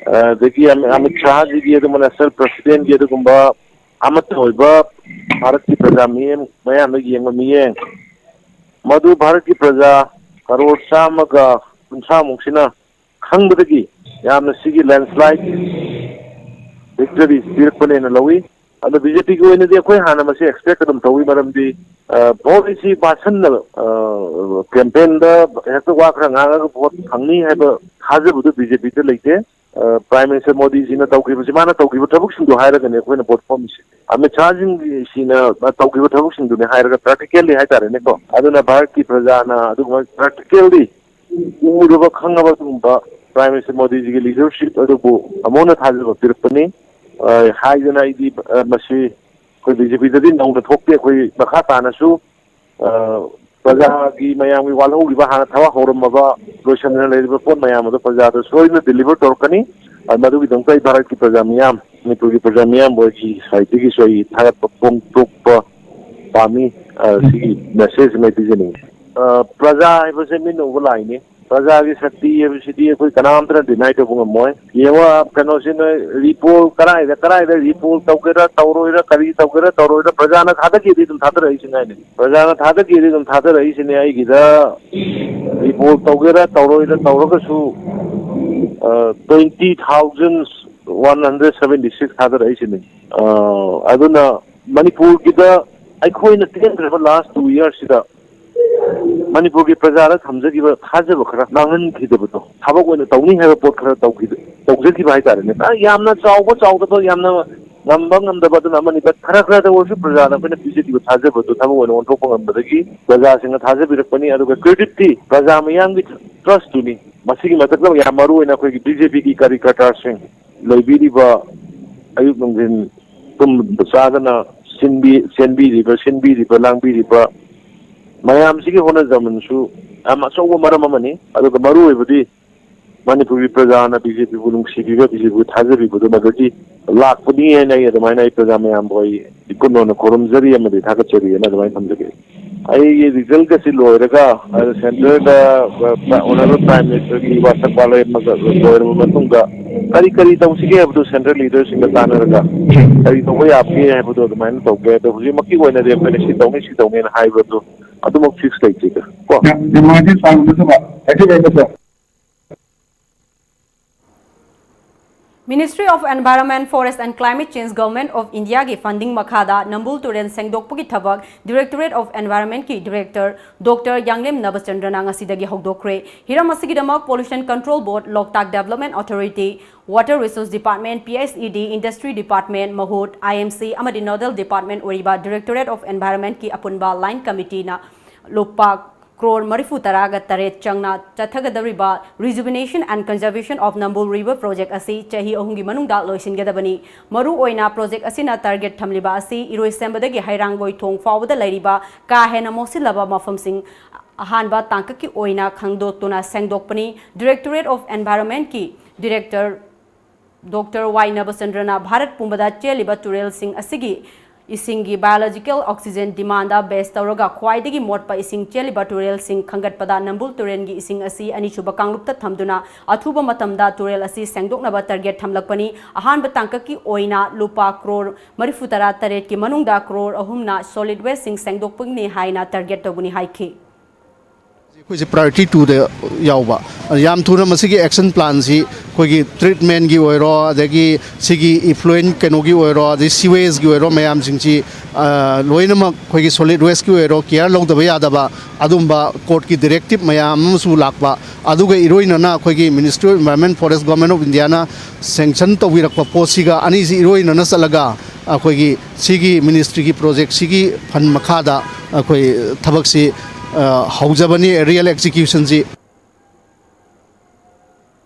ꯑ, ꯑꯗꯒꯤ ꯑꯃꯤ-, ꯑꯃꯤꯠ ꯁꯥꯍꯖꯤꯒꯤ ꯑꯗꯨꯒꯨꯝꯕ ꯅꯦꯁꯅꯦꯜ ꯄ꯭ꯔꯁꯤꯗꯦꯟꯒꯤ ꯑꯗꯨꯒꯨꯝꯕ ꯑꯃꯠꯇ ꯑꯣꯏꯕ ꯚꯥꯔꯠꯀꯤ ꯄ꯭ꯔꯖꯥ ꯃꯤꯠꯌꯦꯡ, ꯃꯌꯥꯝꯅ ꯌꯦꯡꯕ ꯃꯤꯠꯌꯦꯡ, ꯃꯗꯨ ꯚꯥꯔꯠꯀꯤ ꯄ꯭ꯔꯖꯥ ꯀꯔꯣꯔ ꯆꯥꯝꯃꯒ ꯀꯨꯟꯊ꯭ꯔꯥ ꯃꯨꯛꯁꯤꯅ ꯈꯪꯕꯗꯒꯤ ꯌꯥꯝꯅ ꯁꯤꯒꯤ ꯂꯦꯟꯁꯂꯥꯏꯠ ꯚꯤꯛꯇꯔꯤ ꯄꯤꯔꯛꯄꯅꯦꯅ ꯂꯧꯏ꯫ ꯑꯗꯣ ꯕꯤ ꯖꯦ ꯄꯤꯒꯤ ꯑꯣꯏꯅꯗꯤ ꯑꯩꯈꯣꯏ ꯍꯥꯟꯅ ꯃꯁꯤ ꯑꯦꯛꯁꯄꯦꯛ ꯑꯗꯨꯝ ꯇꯧꯏ, ꯃꯔꯝꯗꯤ, ꯑ, ꯚꯣꯠ ꯑꯁꯤ ꯄꯥꯁꯟꯅ, ꯑ, ꯀꯦꯝꯄꯦꯟꯗ ꯍꯦꯛꯇ ꯋꯥ ꯈꯔ ꯉꯥꯡꯉꯒ ꯚꯣꯠ ꯐꯪꯅꯤ ꯍꯥꯏꯕ ꯊꯥꯖꯕꯗꯨ ꯕꯤ ꯖꯦ ꯄꯤꯗ ꯂꯩꯇꯦ꯫ ꯑ, ꯄ꯭ꯔꯥꯏꯝ ꯃꯤꯅꯤꯁꯇꯔ ꯃꯣꯗꯤꯖꯤꯅ ꯇꯧꯈꯤꯕꯁꯤ, ꯃꯥꯅ ꯇꯧꯈꯤꯕ ꯊꯕꯛꯁꯤꯡꯗꯣ ꯍꯥꯏꯔꯒꯅꯤ ꯑꯩꯈꯣꯏꯅ ꯚꯣꯠ ꯈꯣꯝꯃꯤꯁꯦ꯫ ꯑꯃꯤꯠ ꯁꯥꯍꯖꯤꯡꯒꯤ ꯁꯤꯅ ꯇꯧꯈꯤꯕ ꯊꯕꯛꯁꯤꯡꯗꯨꯅꯤ ꯍꯥꯏꯔꯒ ꯄ꯭ꯔꯦꯛꯇꯤꯀꯦꯜꯂꯤ ꯍꯥꯏꯇꯥꯔꯦꯅꯦꯀꯣ꯫ ꯑꯗꯨꯅ ꯚꯥꯔꯠꯀꯤ ꯄ꯭ꯔꯖꯥꯅ ꯑꯗꯨꯒꯨꯝꯕ ꯄ꯭ꯔꯦꯛꯇꯤꯀꯦꯜꯂꯤ ꯎꯔꯕ ꯈꯪꯉꯕ ꯑꯗꯨꯒꯨꯝꯕ ꯄ꯭ꯔꯥꯏꯝ ꯃꯤꯅꯤꯁꯇꯔ ꯃꯣꯗꯤꯖꯤꯒꯤ ꯂꯤꯗꯔꯁꯤꯞ ꯑꯗꯨꯕꯨ ꯑꯃꯨꯛ ꯍꯟꯅ ꯊꯥꯖꯕ ꯄꯤꯔꯛꯄꯅꯤ꯫ ꯑ, ꯍꯥꯏꯗꯅ ꯑꯩꯗꯤ, ꯑ, ꯃꯁꯤ ꯑꯩꯈꯣꯏ ꯕꯤ ꯖꯦ ꯄꯤꯗꯗꯤ ꯅꯧꯅ ꯊꯣꯛꯇꯦ꯫ ꯑꯩꯈꯣꯏ ꯃꯈꯥ ꯇꯥꯅꯁꯨ, ꯑ, ꯄ꯭ꯔꯖꯥꯒꯤ ꯃꯌꯥꯝꯒꯤ ꯋꯥꯠꯍꯧꯔꯤꯕ, ꯍꯥꯟꯅ ꯊꯕꯛ ꯍꯧꯔꯝꯃꯕ, ꯂꯣꯏꯁꯤꯟꯗꯅ ꯂꯩꯔꯤꯕ ꯄꯣꯠ ꯃꯌꯥꯝ ꯑꯗꯨ ꯄ꯭ꯔꯖꯥꯗ ꯁꯣꯏꯗꯅ ꯗꯤꯂꯤꯚꯔ ꯇꯧꯔꯛꯀꯅꯤ꯫ ꯑ, ꯃꯗꯨꯒꯤꯗꯃꯛꯇ ꯑꯩ ꯚꯥꯔꯠꯀꯤ ꯄ꯭ꯔꯖꯥ ꯃꯤꯌꯥꯝ, ꯃꯅꯤꯄꯨꯔꯒꯤ ꯄ꯭ꯔꯖꯥ ꯃꯤꯌꯥꯝꯕꯨ ꯑꯩꯒꯤ ꯁꯥꯏꯠꯇꯒꯤꯁꯨ ꯑꯩ ꯊꯥꯒꯠꯄ ꯐꯣꯡꯗꯣꯛꯄ ꯄꯥꯝꯃꯤ꯫ ꯑ, ꯁꯤꯒꯤ ꯃꯦꯁꯦꯖ ꯑꯃ ꯑꯩ ꯄꯤꯖꯅꯤꯡꯉꯤ꯫ ꯑ, ꯄ꯭ꯔꯖꯥ ꯍꯥꯏꯕꯁꯦ ꯃꯤꯠꯅ ꯎꯕ ꯂꯥꯏꯅꯤ꯫ ꯄ꯭ꯔꯖꯥꯒꯤ ꯁꯛꯇꯤ ꯍꯥꯏꯕꯁꯤꯗꯤ ꯑꯩꯈꯣꯏ ꯀꯅꯥꯝꯇꯅ deny ꯇꯧꯕ ꯉꯝꯃꯣꯏ꯫ ꯌꯦꯡꯉꯣ, ꯀꯩꯅꯣꯁꯤ ꯅꯣꯏ ꯔꯤꯄꯣꯜ ꯀꯗꯥꯏꯗ, ꯀꯗꯥꯏꯗ ꯔꯤꯄꯣꯜ ꯇꯧꯒꯦꯔꯥ ꯇꯧꯔꯣꯏꯔꯥ, ꯀꯔꯤ ꯇꯧꯒꯦꯔꯥ ꯇꯧꯔꯣꯏꯔꯥ, ꯄ꯭ꯔꯖꯥꯅ ꯊꯥꯗꯒꯦꯗꯤ ꯑꯗꯨꯝ ꯊꯥꯗꯔꯛꯏꯁꯤꯅꯤ ꯍꯥꯏꯅꯤ꯫ ꯄ꯭ꯔꯖꯥꯅ ꯊꯥꯗꯒꯦꯗꯤ ꯑꯗꯨꯝ ꯊꯥꯗꯔꯛꯏꯁꯤꯅꯤ꯫ ꯑꯩꯒꯤꯗ ꯔꯤꯄꯣꯜ ꯇꯧꯒꯦꯔꯥ ꯇꯧꯔꯣꯏꯔꯥ ꯇꯧꯔꯒꯁꯨ, ꯑ, twenty thousand one hundred seventy six ꯊꯥꯗꯔꯛꯏꯁꯤꯅꯤ꯫ ꯑ, ꯑꯗꯨꯅ ꯃꯅꯤꯄꯨꯔꯒꯤꯗ ꯑꯩꯈꯣꯏꯅ ꯇꯦꯟꯈ꯭ꯔꯕ last two yearsꯁꯤꯗ ꯃꯅꯤꯄꯨꯔꯒꯤ ꯄ꯭ꯔꯖꯥꯗ ꯊꯝꯖꯈꯤꯕ ꯊꯥꯖꯕ ꯈꯔ ꯃꯥꯡꯍꯟꯈꯤꯗꯕꯗꯣ, ꯊꯕꯛ ꯑꯣꯏꯅ ꯇꯧꯅꯤ ꯍꯥꯏꯕ ꯄꯣꯠ ꯈꯔ ꯇꯧꯈꯤꯗ-, ꯇꯧꯖꯈꯤꯕ ꯍꯥꯏꯇꯥꯔꯦꯅꯦ꯫ ꯑ, ꯌꯥꯝꯅ ꯆꯥꯎꯕ ꯆꯥꯎꯗꯕ, ꯌꯥꯝꯅ ꯉꯝꯕ ꯉꯝꯗꯕ ꯑꯗꯨꯅ ꯑꯃꯅꯤ, but ꯈꯔ ꯈꯔꯗ ꯑꯣꯏꯔꯁꯨ ꯄ꯭ꯔꯖꯥꯅ ꯑꯩꯈꯣꯏꯅ ꯄꯤꯖꯈꯤꯕ ꯊꯥꯖꯕꯗꯨ ꯊꯕꯛ ꯑꯣꯏꯅ ꯑꯣꯟꯊꯣꯛꯄ ꯉꯝꯕꯗꯒꯤ ꯄ꯭ꯔꯖꯥꯁꯤꯡꯅ ꯊꯥꯖꯕꯤꯔꯛꯄꯅꯤ꯫ ꯑꯗꯨꯒ creditꯇꯤ ꯄ꯭ꯔꯖꯥ ꯃꯤꯌꯥꯝꯒꯤ trustꯇꯨꯅꯤ꯫ ꯃꯁꯤꯒꯤ ꯃꯊꯛꯇ ꯌꯥꯝ ꯃꯔꯨ ꯑꯣꯏꯅ ꯑꯩꯈꯣꯏꯒꯤ BJPꯒꯤ ꯀꯥꯔꯤꯀꯔꯇꯥꯁꯤꯡ ꯂꯩꯕꯤꯔꯤꯕ, ꯑꯌꯨꯛ ꯅꯨꯡꯊꯤꯟ ꯇꯨꯝꯕ ꯆꯥꯗꯅ ꯁꯤꯟꯕꯤ-, ꯆꯦꯟꯕꯤꯔꯤꯕ, ꯁꯤꯟꯕꯤꯔꯤꯕ, ꯂꯥꯡꯕꯤꯔꯤꯕ ꯃꯌꯥꯝꯁꯤꯒꯤ ꯍꯣꯠꯅꯖꯃꯟꯁꯨ ꯌꯥꯝ ꯑꯆꯧꯕ ꯃꯔꯝ ꯑꯃꯅꯤ꯫ ꯑꯗꯨꯒ ꯃꯔꯨ ꯑꯣꯏꯕꯗꯤ ꯃꯅꯤꯄꯨꯔꯒꯤ ꯄ꯭ꯔꯖꯥꯅ BJPꯕꯨ ꯅꯨꯡꯁꯤꯕꯤꯕ, BJPꯕꯨ ꯊꯥꯖꯕꯤꯕꯗꯨꯅ ꯑꯗꯒꯤ ꯂꯥꯛꯄꯅꯤ ꯍꯥꯏꯅ ꯑꯩ ꯑꯗꯨꯃꯥꯏꯅ ꯑꯩ ꯄ꯭ꯔꯖꯥ ꯃꯌꯥꯝꯕꯨ ꯑꯩ ꯏꯀꯨꯟ ꯑꯣꯏꯅ ꯈꯨꯔꯨꯝꯖꯔꯤ ꯑꯃꯗꯤ ꯊꯥꯒꯠꯆꯔꯤ ꯍꯥꯏꯅ ꯑꯗꯨꯃꯥꯏꯅ ꯊꯝꯖꯒꯦ꯫ ꯑꯩꯒꯤ resultꯀꯁꯤ ꯂꯣꯏꯔꯒ, ꯑꯗ centreꯗ, ꯑ, Honourable Prime Ministerꯒꯤ ꯋꯥꯁꯛ ꯋꯥꯂꯣꯏ ꯑꯃꯒ ꯂꯣꯏꯔꯕ ꯃꯇꯨꯡꯗ ꯀꯔꯤ ꯀꯔꯤ ꯇꯧꯁꯤꯒꯦ ꯍꯥꯏꯕꯗꯨ central leaderꯁꯤꯡꯒ ꯇꯥꯟꯅꯔꯒ ꯀꯔꯤ ꯇꯧꯕ ꯌꯥꯕꯒꯦ ꯍꯥꯏꯕꯗꯨ ꯑꯗꯨꯃꯥꯏꯅ ꯇꯧꯒꯦ꯫ ꯑꯗꯣ ꯍꯧꯖꯤꯛꯃꯛꯀꯤ ꯑꯣꯏꯅꯗꯤ ꯑꯩꯈꯣꯏꯅ ꯁꯤ ꯇꯧꯅꯤ, ꯁꯤ ꯇꯧꯅꯤꯅ ꯍꯥꯏꯕꯗꯨ ꯑꯗꯨꯃꯛ fix ꯂꯩꯇꯦꯗ ꯀꯣ꯫ ꯌꯥꯝ ꯅꯨꯡꯉꯥꯏꯖꯩ ꯇꯥꯃꯣ꯫ ꯑꯗꯨꯒ ꯍꯥꯏꯕꯤꯔꯛꯑꯣ꯫ Ministry of Environment, Forest and Climate Change, Government of Indiaꯒꯤ funding ꯃꯈꯥꯗ ꯅꯝꯕꯨꯜ ꯇꯨꯔꯦꯜ ꯁꯦꯡꯗꯣꯛꯄꯒꯤ ꯊꯕꯛ Directorate of Environmentꯀꯤ Director Doctor ꯌꯥꯡꯂꯦꯝ ꯅꯕꯆꯟꯗ꯭ꯔꯅ ꯉꯁꯤꯗꯒꯤ ꯍꯧꯗꯣꯛꯈ꯭ꯔꯦ꯫ ꯍꯤꯔꯝ ꯑꯁꯤꯒꯤꯗꯃꯛ Pollution Control Board, Loktak Development Authority, Water Resource Department, PHED, Industry Department, ꯃꯍꯨꯠ, IMC ꯑꯃꯗꯤ Nodal Department ꯑꯣꯏꯔꯤꯕ Directorate of Environmentꯀꯤ ꯑꯄꯨꯟꯕ Line Committeeꯅ ꯂꯨꯄꯥ ꯀ꯭ꯔꯣꯔ ꯃꯔꯤꯐꯨ ꯇꯔꯥꯒ ꯇꯔꯦꯠ ꯆꯪꯅ ꯆꯠꯊꯒꯗꯧꯔꯤꯕ Rejuvenation and Conservation of Nambul River Project ꯑꯁꯤ ꯆꯍꯤ ꯑꯍꯨꯝꯒꯤ ꯃꯅꯨꯡꯗ ꯂꯣꯏꯁꯤꯟꯒꯗꯕꯅꯤ꯫ ꯃꯔꯨꯑꯣꯏꯅ project ꯑꯁꯤꯅ target ꯊꯝꯂꯤꯕ ꯑꯁꯤ ꯏꯔꯣꯏꯁꯦꯝꯕꯗꯒꯤ ꯍꯩꯔꯥꯡꯒꯣꯏ ꯊꯣꯡ ꯐꯥꯎꯕꯗ ꯂꯩꯔꯤꯕ ꯀꯥ ꯍꯦꯟꯅ ꯃꯣꯠꯁꯤꯜꯂꯕ ꯃꯐꯝꯁꯤꯡ ꯑꯍꯥꯟꯕ ꯇꯥꯡꯀꯛꯀꯤ ꯑꯣꯏꯅ ꯈꯪꯗꯣꯛꯇꯨꯅ ꯁꯦꯡꯗꯣꯛꯄꯅꯤ꯫ Directorate of Environmentꯀꯤ Director Doctor ꯋꯥꯏ ꯅꯕꯆꯟꯗ꯭ꯔꯅ ꯚꯥꯔꯠ ꯄꯨꯝꯕꯗ ꯆꯦꯜꯂꯤꯕ ꯇꯨꯔꯦꯜꯁꯤꯡ ꯑꯁꯤꯒꯤ ꯏꯁꯤꯡꯒꯤ biological oxygen demand base ꯇꯧꯔꯒ ꯈ꯭ꯋꯥꯏꯗꯒꯤ ꯃꯣꯠꯄ ꯏꯁꯤꯡ ꯆꯦꯜꯂꯤꯕ ꯇꯨꯔꯦꯜꯁꯤꯡ ꯈꯟꯒꯠꯄꯗ ꯅꯝꯕꯨꯜ ꯇꯨꯔꯦꯜꯒꯤ ꯏꯁꯤꯡ ꯑꯁꯤ ꯑꯅꯤꯁꯨꯕ ꯀꯥꯡꯂꯨꯞꯇ ꯊꯝꯗꯨꯅ ꯑꯊꯨꯕ ꯃꯇꯝꯗ ꯇꯨꯔꯦꯜ ꯑꯁꯤ ꯁꯦꯡꯗꯣꯛꯅꯕ target ꯊꯝꯂꯛꯄꯅꯤ꯫ ꯑꯍꯥꯟꯕ ꯇꯥꯡꯀꯛꯀꯤ ꯑꯣꯏꯅ ꯂꯨꯄꯥ ꯀ꯭ꯔꯣꯔ ꯃꯔꯤꯐꯨꯇꯔꯥ ꯇꯔꯦꯠꯀꯤ ꯃꯅꯨꯡꯗ ꯀ꯭ꯔꯣꯔ ꯑꯍꯨꯝꯅ solid wasteꯁꯤꯡ ꯁꯦꯡꯗꯣꯛꯄꯅꯤ ꯍꯥꯏꯅ target ꯇꯧꯒꯅꯤ ꯍꯥꯏꯈꯤ꯫ ꯑꯩꯈꯣꯏꯁꯦ priority twoꯗ ꯌꯥꯎꯕ꯫ ꯌꯥꯝ ꯊꯨꯅ ꯃꯁꯤꯒꯤ action planꯁꯤ ꯑꯩꯈꯣꯏꯒꯤ treatmentꯀꯤ ꯑꯣꯏꯔꯣ, ꯑꯗꯒꯤ ꯁꯤꯒꯤ effluent ꯀꯩꯅꯣꯒꯤ ꯑꯣꯏꯔꯣ, ꯑꯗꯩ sewageꯀꯤ ꯑꯣꯏꯔꯣ, ꯃꯌꯥꯝꯁꯤꯡꯁꯤ, ꯑ, ꯂꯣꯏꯅꯃꯛ ꯑꯩꯈꯣꯏꯒꯤ solid wasteꯀꯤ ꯑꯣꯏꯔꯣ care ꯂꯧꯗꯕ ꯌꯥꯗꯕ ꯑꯗꯨꯝꯕ courtꯀꯤ directive ꯃꯌꯥꯝ ꯑꯃꯁꯨ ꯂꯥꯛꯄ꯫ ꯑꯗꯨꯒ ꯏꯔꯣꯏꯅꯅ ꯑꯩꯈꯣꯏꯒꯤ Ministry of Environment Forest, Government of Indiaꯅ sanction ꯇꯧꯕꯤꯔꯛꯄ ꯄꯣꯠꯁꯤꯒ ꯑꯅꯤꯁꯤ ꯏꯔꯣꯏꯅꯅ ꯆꯠꯂꯒ ꯑꯩꯈꯣꯏꯒꯤ ꯁꯤꯒꯤ ministryꯒꯤ projectꯁꯤꯒꯤ fund ꯃꯈꯥꯗ ꯑꯩꯈꯣꯏ ꯊꯕꯛꯁꯤ, ꯑ, ꯍꯧꯖꯕꯅꯤ, real executionꯁꯤ꯫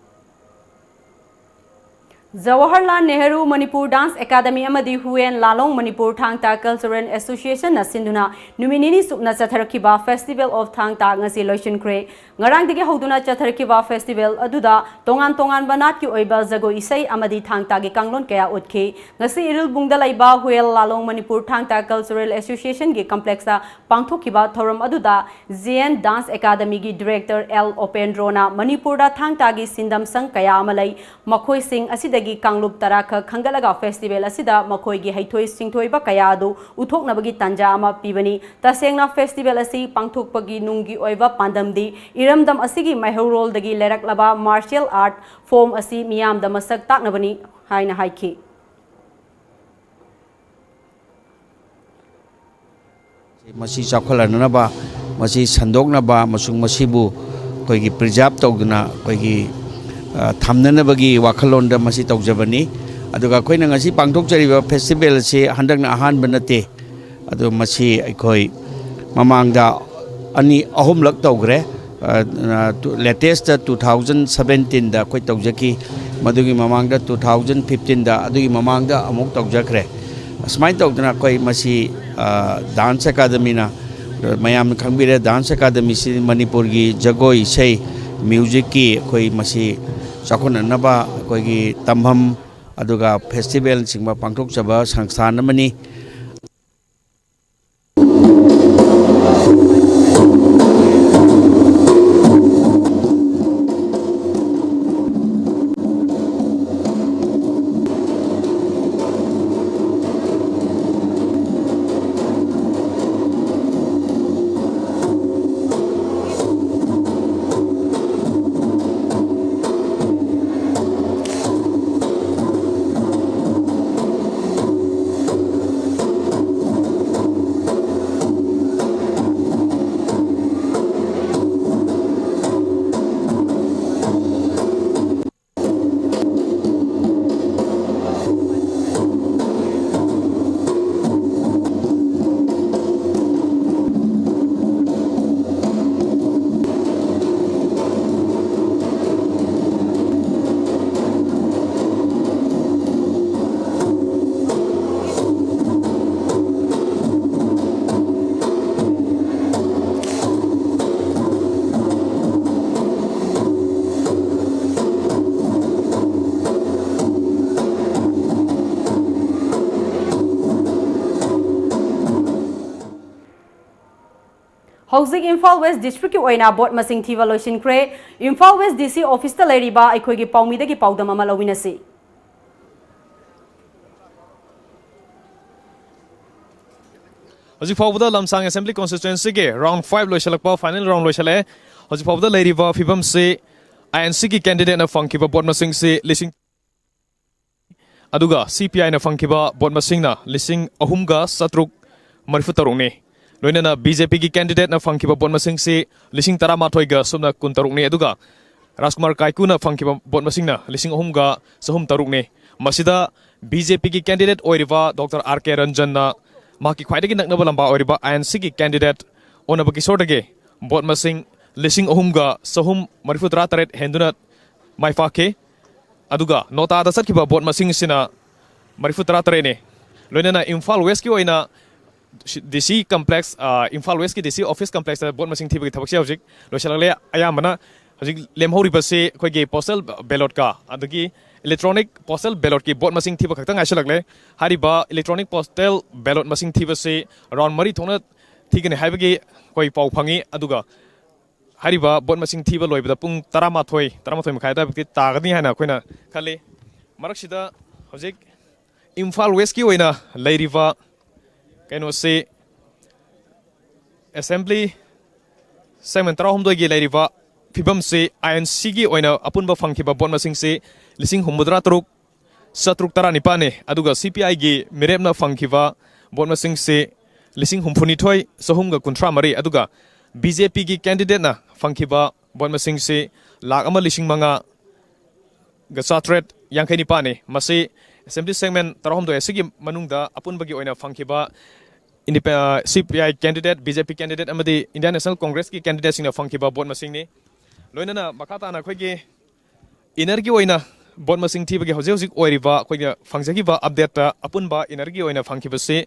Jawaharlal Nehru Manipur dance academy ꯑꯃꯗꯤ ꯍꯨꯌꯦꯟ ꯂꯥꯂꯣꯡ ꯃꯅꯤꯄꯨꯔ ꯊꯥꯡ ꯇꯥ Cultural Associationꯅ ꯁꯤꯟꯗꯨꯅ ꯅꯨꯃꯤꯠ ꯅꯤꯅꯤ ꯆꯨꯞꯅ ꯆꯠꯊꯔꯛꯈꯤꯕ Festival of ꯊꯥꯡ ꯇꯥ ꯉꯁꯤ ꯂꯣꯏꯁꯤꯟꯈ꯭ꯔꯦ꯫ ꯉꯔꯥꯡꯗꯒꯤ ꯍꯧꯗꯨꯅ ꯆꯠꯊꯔꯛꯈꯤꯕ festival ꯑꯗꯨꯗ ꯇꯣꯉꯥꯟ ꯇꯣꯉꯥꯟꯕ ꯅꯥꯠꯀꯤ ꯑꯣꯏꯕ ꯖꯒꯣꯏ ꯏꯁꯩ ꯑꯃꯗꯤ ꯊꯥꯡ ꯇꯥꯒꯤ ꯀꯥꯡꯂꯣꯟ ꯀꯌꯥ ꯎꯠꯈꯤ꯫ ꯉꯁꯤ ꯏꯔꯤꯜꯕꯨꯡꯗ ꯂꯩꯕ ꯍꯨꯌꯦꯟ ꯂꯥꯂꯣꯡ ꯃꯅꯤꯄꯨꯔ ꯊꯥꯡ ꯇꯥ Cultural Associationꯒꯤ complexꯇ ꯄꯥꯡꯊꯣꯛꯈꯤꯕ ꯊꯧꯔꯝ ꯑꯗꯨꯗ ꯖꯤꯌꯦꯟ dance academyꯒꯤ director ꯑꯦꯜ ꯑꯣꯄꯦꯟꯗ꯭ꯔꯣꯅ ꯃꯅꯤꯄꯨꯔꯗ ꯊꯥꯡ ꯇꯥꯒꯤ ꯁꯤꯟꯗꯝ ꯁꯪ ꯀꯌꯥ ꯑꯃ ꯂꯩ, ꯃꯈꯣꯏꯁꯤꯡ ꯑꯁꯤꯗꯒꯤ ꯀꯥꯡꯂꯨꯞ ꯇꯔꯥ ꯈꯛ ꯈꯟꯒꯠꯂꯒ festival ꯑꯁꯤꯗ ꯃꯈꯣꯏꯒꯤ ꯍꯩꯊꯣꯏ ꯁꯤꯡꯊꯣꯏꯕ ꯀꯌꯥ ꯑꯗꯨ ꯎꯠꯊꯣꯛꯅꯕꯒꯤ ꯇꯥꯟꯖꯥ ꯑꯃ ꯄꯤꯕꯅꯤ꯫ ꯇꯁꯦꯡꯅ festival ꯑꯁꯤ ꯄꯥꯡꯊꯣꯛꯄꯒꯤ ꯅꯨꯡꯒꯤ ꯑꯣꯏꯕ ꯄꯥꯟꯗꯝꯗꯤ ꯏꯔꯝꯗꯝ ꯑꯁꯤꯒꯤ ꯃꯩꯍꯧꯔꯣꯜꯗꯒꯤ ꯂꯩꯔꯛꯂꯕ martial art form ꯑꯁꯤ ꯃꯤꯌꯥꯝꯗ ꯃꯁꯛ ꯇꯥꯛꯅꯕꯅꯤ ꯍꯥꯏꯅ ꯍꯥꯏꯈꯤ꯫ ꯃꯁꯤ ꯆꯥꯎꯈꯠꯍꯟꯅꯅꯕ, ꯃꯁꯤ ꯁꯟꯗꯣꯛꯅꯕ ꯑꯃꯁꯨꯡ ꯃꯁꯤꯕꯨ ꯑꯩꯈꯣꯏꯒꯤ preserve ꯇꯧꯗꯨꯅ ꯑꯩꯈꯣꯏꯒꯤ, ꯑ, ꯊꯝꯅꯅꯕꯒꯤ ꯋꯥꯈꯜꯂꯣꯟꯗ ꯃꯁꯤ ꯇꯧꯖꯕꯅꯤ꯫ ꯑꯗꯨꯒ ꯑꯩꯈꯣꯏꯅ ꯉꯁꯤ ꯄꯥꯡꯊꯣꯛꯆꯔꯤꯕ festival ꯑꯁꯤ ꯍꯟꯗꯛꯅ ꯑꯍꯥꯟꯕ ꯅꯠꯇꯦ꯫ ꯑꯗꯨ ꯃꯁꯤ ꯑꯩꯈꯣꯏ ꯃꯃꯥꯡꯗ ꯑꯅꯤ ꯑꯍꯨꯝꯂꯛ ꯇꯧꯈ꯭ꯔꯦ꯫ ꯑ, ꯑ, two-, latest two thousand seventeen ꯗ ꯑꯩꯈꯣꯏ ꯇꯧꯖꯈꯤ꯫ ꯃꯗꯨꯒꯤ ꯃꯃꯥꯡꯗ two thousand fifteen ꯗ, ꯑꯗꯨꯒꯤ ꯃꯃꯥꯡꯗ ꯑꯃꯨꯛ ꯇꯧꯖꯈ꯭ꯔꯦ꯫ ꯑꯁꯨꯃꯥꯏꯅ ꯇꯧꯗꯅ ꯑꯩꯈꯣꯏ ꯃꯁꯤ, ꯑ, dance academyꯅ, ꯑ, ꯃꯌꯥꯝꯅ ꯈꯪꯕꯤꯔꯦ, dance academyꯁꯤ ꯃꯅꯤꯄꯨꯔꯒꯤ ꯖꯒꯣꯏ ꯏꯁꯩ, musicꯀꯤ ꯑꯩꯈꯣꯏ ꯃꯁꯤ ꯆꯥꯎꯈꯠꯅꯅꯕ ꯑꯩꯈꯣꯏꯒꯤ ꯇꯝꯐꯝ, ꯑꯗꯨꯒ festivalꯅꯆꯤꯡꯕ ꯄꯥꯡꯊꯣꯛꯆꯕ ꯁꯪꯁꯊꯥꯟ ꯑꯃꯅꯤ꯫ ꯍꯧꯖꯤꯛ ꯏꯝꯐꯥꯜ ꯋꯦꯁ ꯗꯤꯁꯇ꯭ꯔꯤꯛꯀꯤ ꯑꯣꯏꯅ ꯚꯣꯠ ꯃꯁꯤꯡ ꯊꯤꯕ ꯂꯣꯏꯁꯤꯟꯈ꯭ꯔꯦ꯫ ꯏꯝꯐꯥꯜ ꯋꯦꯁ ꯗꯤ ꯁꯤ ꯑꯣꯐꯤꯁꯇ ꯂꯩꯔꯤꯕ ꯑꯩꯈꯣꯏꯒꯤ ꯄꯥꯎꯃꯤꯗꯒꯤ ꯄꯥꯎꯗꯝ ꯑꯃ ꯂꯧꯃꯤꯟꯅꯁꯤ꯫ ꯍꯧꯖꯤꯛ ꯐꯥꯎꯕꯗ ꯂꯝꯁꯥꯡ ꯑꯦꯁꯦꯝꯕ꯭ꯂꯤ ꯀꯣꯟꯁꯇꯤꯇ꯭ꯋꯦꯟꯁꯤꯒꯤ ꯔꯥꯎꯟ ꯐꯥꯏꯚ ꯂꯣꯏꯁꯤꯜꯂꯛꯄ, ꯐꯥꯏꯅꯦꯜ ꯔꯥꯎꯟ ꯂꯣꯏꯁꯤꯜꯂꯛꯑꯦ꯫ ꯍꯧꯖꯤꯛ ꯐꯥꯎꯕꯗ ꯂꯩꯔꯤꯕ ꯐꯤꯕꯝꯁꯤ ꯑꯥꯏ ꯑꯦꯟ ꯁꯤꯒꯤ ꯀꯦꯟꯗꯤꯗꯦꯠꯅ ꯐꯪꯈꯤꯕ ꯚꯣꯠ ꯃꯁꯤꯡꯁꯤ ꯂꯤꯁꯤꯡ, ꯑꯗꯨꯒ ꯁꯤ ꯄꯤ ꯑꯥꯏꯅ ꯐꯪꯈꯤꯕ ꯚꯣꯠ ꯃꯁꯤꯡꯅ ꯂꯤꯁꯤꯡ ꯑꯍꯨꯝꯒ ꯆꯥꯇ꯭ꯔꯨꯛ ꯃꯔꯤꯐꯨ ꯇꯔꯨꯛꯅꯤ꯫ ꯂꯣꯏꯅꯅ ꯕꯤ ꯖꯦ ꯄꯤꯒꯤ ꯀꯦꯟꯗꯤꯗꯦꯠꯅ ꯐꯪꯈꯤꯕ ꯚꯣꯠ ꯃꯁꯤꯡꯁꯤ ꯂꯤꯁꯤꯡ ꯇꯔꯥꯃꯥꯊꯣꯏꯒ ꯁꯨꯞꯅ ꯀꯨꯟꯇꯔꯨꯛꯅꯤ, ꯑꯗꯨꯒ ꯔꯥꯖꯀꯨꯃꯥꯔ ꯀꯥꯏꯀꯨꯅ ꯐꯪꯈꯤꯕ ꯚꯣꯠ ꯃꯁꯤꯡꯅ ꯂꯤꯁꯤꯡ ꯑꯍꯨꯝꯒ ꯆꯍꯨꯝ ꯇꯔꯨꯛꯅꯤ꯫ ꯃꯁꯤꯗ ꯕꯤ ꯖꯦ ꯄꯤꯒꯤ ꯀꯦꯟꯗꯤꯗꯦꯠ ꯑꯣꯏꯔꯤꯕ ꯗꯣꯛꯇꯔ ꯑꯥꯔ ꯀꯦ ꯔꯟꯖꯟꯅ ꯃꯍꯥꯛꯀꯤ ꯈ꯭ꯋꯥꯏꯗꯒꯤ ꯅꯛꯅꯕ ꯂꯝꯕꯥ ꯑꯣꯏꯔꯤꯕ ꯑꯥꯏ ꯑꯦꯟ ꯁꯤꯒꯤ ꯀꯦꯟꯗꯤꯗꯦꯠ ꯑꯣꯅꯕ ꯀꯤꯁꯣꯔꯗꯒꯤ ꯚꯣꯠ ꯃꯁꯤꯡ ꯂꯤꯁꯤꯡ ꯑꯍꯨꯝꯒ ꯆꯍꯨꯝ ꯃꯔꯤꯐꯨ ꯇꯔꯥ ꯇꯔꯦꯠ ꯍꯦꯟꯗꯨꯅ ꯃꯥꯏ ꯄꯥꯛꯈꯤ꯫ ꯑꯗꯨꯒ ꯅꯣꯇꯥꯗ ꯆꯠꯈꯤꯕ ꯚꯣꯠ ꯃꯁꯤꯡꯁꯤꯅ ꯃꯔꯤꯐꯨ ꯇꯔꯥ ꯇꯔꯦꯠꯅꯤ꯫ ꯂꯣꯏꯅꯅ ꯏꯝꯐꯥꯜ ꯋꯦꯁꯀꯤ ꯑꯣꯏꯅ ꯗꯤ ꯁꯤ ꯀꯝꯄ꯭ꯂꯦꯛꯁ, ꯑ, ꯏꯝꯐꯥꯜ ꯋꯦꯁꯀꯤ ꯗꯤ ꯁꯤ ꯑꯣꯐꯤꯁ ꯀꯝꯄ꯭ꯂꯦꯛꯁꯇ ꯚꯣꯠ ꯃꯁꯤꯡ ꯊꯤꯕꯒꯤ ꯊꯕꯛꯁꯦ ꯍꯧꯖꯤꯛ ꯂꯣꯏꯁꯤꯜꯂꯛꯂꯦ꯫ ꯑꯌꯥꯝꯕꯅ ꯍꯧꯖꯤꯛ ꯂꯦꯝꯍꯧꯔꯤꯕꯁꯤ ꯑꯩꯈꯣꯏꯒꯤ ꯄꯣꯁꯇꯦꯜ ꯕꯦꯂꯣꯠꯀ ꯑꯗꯒꯤ ꯏꯂꯦꯛꯇ꯭ꯔꯣꯅꯤꯛ ꯄꯣꯁꯇꯦꯜ ꯕꯦꯂꯣꯠꯀꯤ ꯚꯣꯠ ꯃꯁꯤꯡ ꯊꯤꯕ ꯈꯛꯇ ꯉꯥꯏꯁꯤꯜꯂꯛꯂꯦ꯫ ꯍꯥꯏꯔꯤꯕ ꯏꯂꯦꯛꯇ꯭ꯔꯣꯅꯤꯛ ꯄꯣꯁꯇꯦꯜ ꯕꯦꯂꯣꯠ ꯃꯁꯤꯡ ꯊꯤꯕꯁꯤ ꯔꯥꯎꯟ ꯃꯔꯤ ꯊꯣꯛꯅ ꯊꯤꯒꯅꯤ ꯍꯥꯏꯕꯒꯤ ꯑꯩꯈꯣꯏ ꯄꯥꯎ ꯐꯪꯉꯤ꯫ ꯑꯗꯨꯒ ꯍꯥꯏꯔꯤꯕ ꯚꯣꯠ ꯃꯁꯤꯡ ꯊꯤꯕ ꯂꯣꯏꯕꯗ ꯄꯨꯡ ꯇꯔꯥꯃꯥꯊꯣꯏ, ꯇꯔꯥꯃꯥꯊꯣꯏ ꯃꯈꯥꯏ ꯑꯗꯨꯋꯥꯏꯐꯥꯎꯗꯤ ꯇꯥꯒꯅꯤ ꯍꯥꯏꯅ ꯑꯩꯈꯣꯏꯅ ꯈꯜꯂꯤ꯫ ꯃꯔꯛꯁꯤꯗ ꯍꯧꯖꯤꯛ ꯏꯝꯐꯥꯜ ꯋꯦꯁꯀꯤ ꯑꯣꯏꯅ ꯂꯩꯔꯤꯕ ꯀꯩꯅꯣꯁꯤ, ꯑꯦꯁꯦꯝꯕ꯭ꯂꯤ ꯁꯦꯒꯃꯦꯟ ꯇꯔꯥꯍꯨꯝꯗꯣꯏꯒꯤ ꯂꯩꯔꯤꯕ ꯐꯤꯕꯝꯁꯤ, ꯑꯥꯏ ꯑꯦꯟ ꯁꯤꯒꯤ ꯑꯣꯏꯅ ꯑꯄꯨꯟꯕ ꯐꯪꯈꯤꯕ ꯚꯣꯠ ꯃꯁꯤꯡꯁꯤ ꯂꯤꯁꯤꯡ ꯍꯨꯝꯐꯨꯇꯔꯥ ꯇꯔꯨꯛ ꯆꯥꯇ꯭ꯔꯨꯛ ꯇꯔꯥꯅꯤꯄꯥꯟꯅꯤ꯫ ꯑꯗꯨꯒ ꯁꯤ ꯄꯤ ꯑꯥꯏꯒꯤ ꯃꯤꯔꯦꯞꯅ ꯐꯪꯈꯤꯕ ꯚꯣꯠ ꯃꯁꯤꯡꯁꯤ ꯂꯤꯁꯤꯡ ꯍꯨꯝꯐꯨꯅꯤꯊꯣꯏ ꯆꯍꯨꯝꯒ ꯀꯨꯟꯊ꯭ꯔꯥ ꯃꯔꯤ, ꯑꯗꯨꯒ ꯕꯤ ꯖꯦ ꯄꯤꯒꯤ ꯀꯦꯟꯗꯤꯗꯦꯠꯅ ꯐꯪꯈꯤꯕ ꯚꯣꯠ ꯃꯁꯤꯡꯁꯤ ꯂꯥꯈ ꯑꯃ ꯂꯤꯁꯤꯡ ꯃꯉꯥꯒ ꯆꯥꯇ꯭ꯔꯦꯠ ꯌꯥꯡꯈꯩ ꯅꯤꯄꯥꯟꯅꯤ꯫ ꯃꯁꯤ ꯑꯦꯁꯦꯝꯕ꯭ꯂꯤ ꯁꯦꯒꯃꯦꯟ ꯇꯔꯥꯍꯨꯝꯗꯣꯏ ꯑꯁꯤꯒꯤ ꯃꯅꯨꯡꯗ ꯑꯄꯨꯟꯕꯒꯤ ꯑꯣꯏꯅ ꯐꯪꯈꯤꯕ ꯏꯟꯗꯤꯄꯦ-, ꯑ, ꯁꯤ P I candidate, B J P candidate ꯑꯃꯗꯤ ꯏꯟꯗꯤꯌꯥꯟ ꯅꯦꯁꯅꯦꯜ ꯀꯣꯡꯒ꯭ꯔꯦꯁꯀꯤ ꯀꯦꯟꯗꯤꯗꯦꯠꯁꯤꯡꯅ ꯐꯪꯈꯤꯕ ꯚꯣꯠ ꯃꯁꯤꯡꯅꯤ꯫ ꯂꯣꯏꯅꯅ ꯃꯈꯥ ꯇꯥꯅ ꯑꯩꯈꯣꯏꯒꯤ ꯏꯅꯔꯒꯤ ꯑꯣꯏꯅ ꯚꯣꯠ ꯃꯁꯤꯡ ꯊꯤꯕꯒꯤ ꯍꯧꯖꯤꯛ ꯍꯧꯖꯤꯛ ꯑꯣꯏꯔꯤꯕ ꯑꯩꯈꯣꯏꯅ ꯐꯪꯖꯈꯤꯕ ꯑꯞꯗꯦꯠꯇ ꯑꯄꯨꯟꯕ ꯏꯅꯔꯒꯤ ꯑꯣꯏꯅ ꯐꯪꯈꯤꯕꯁꯤ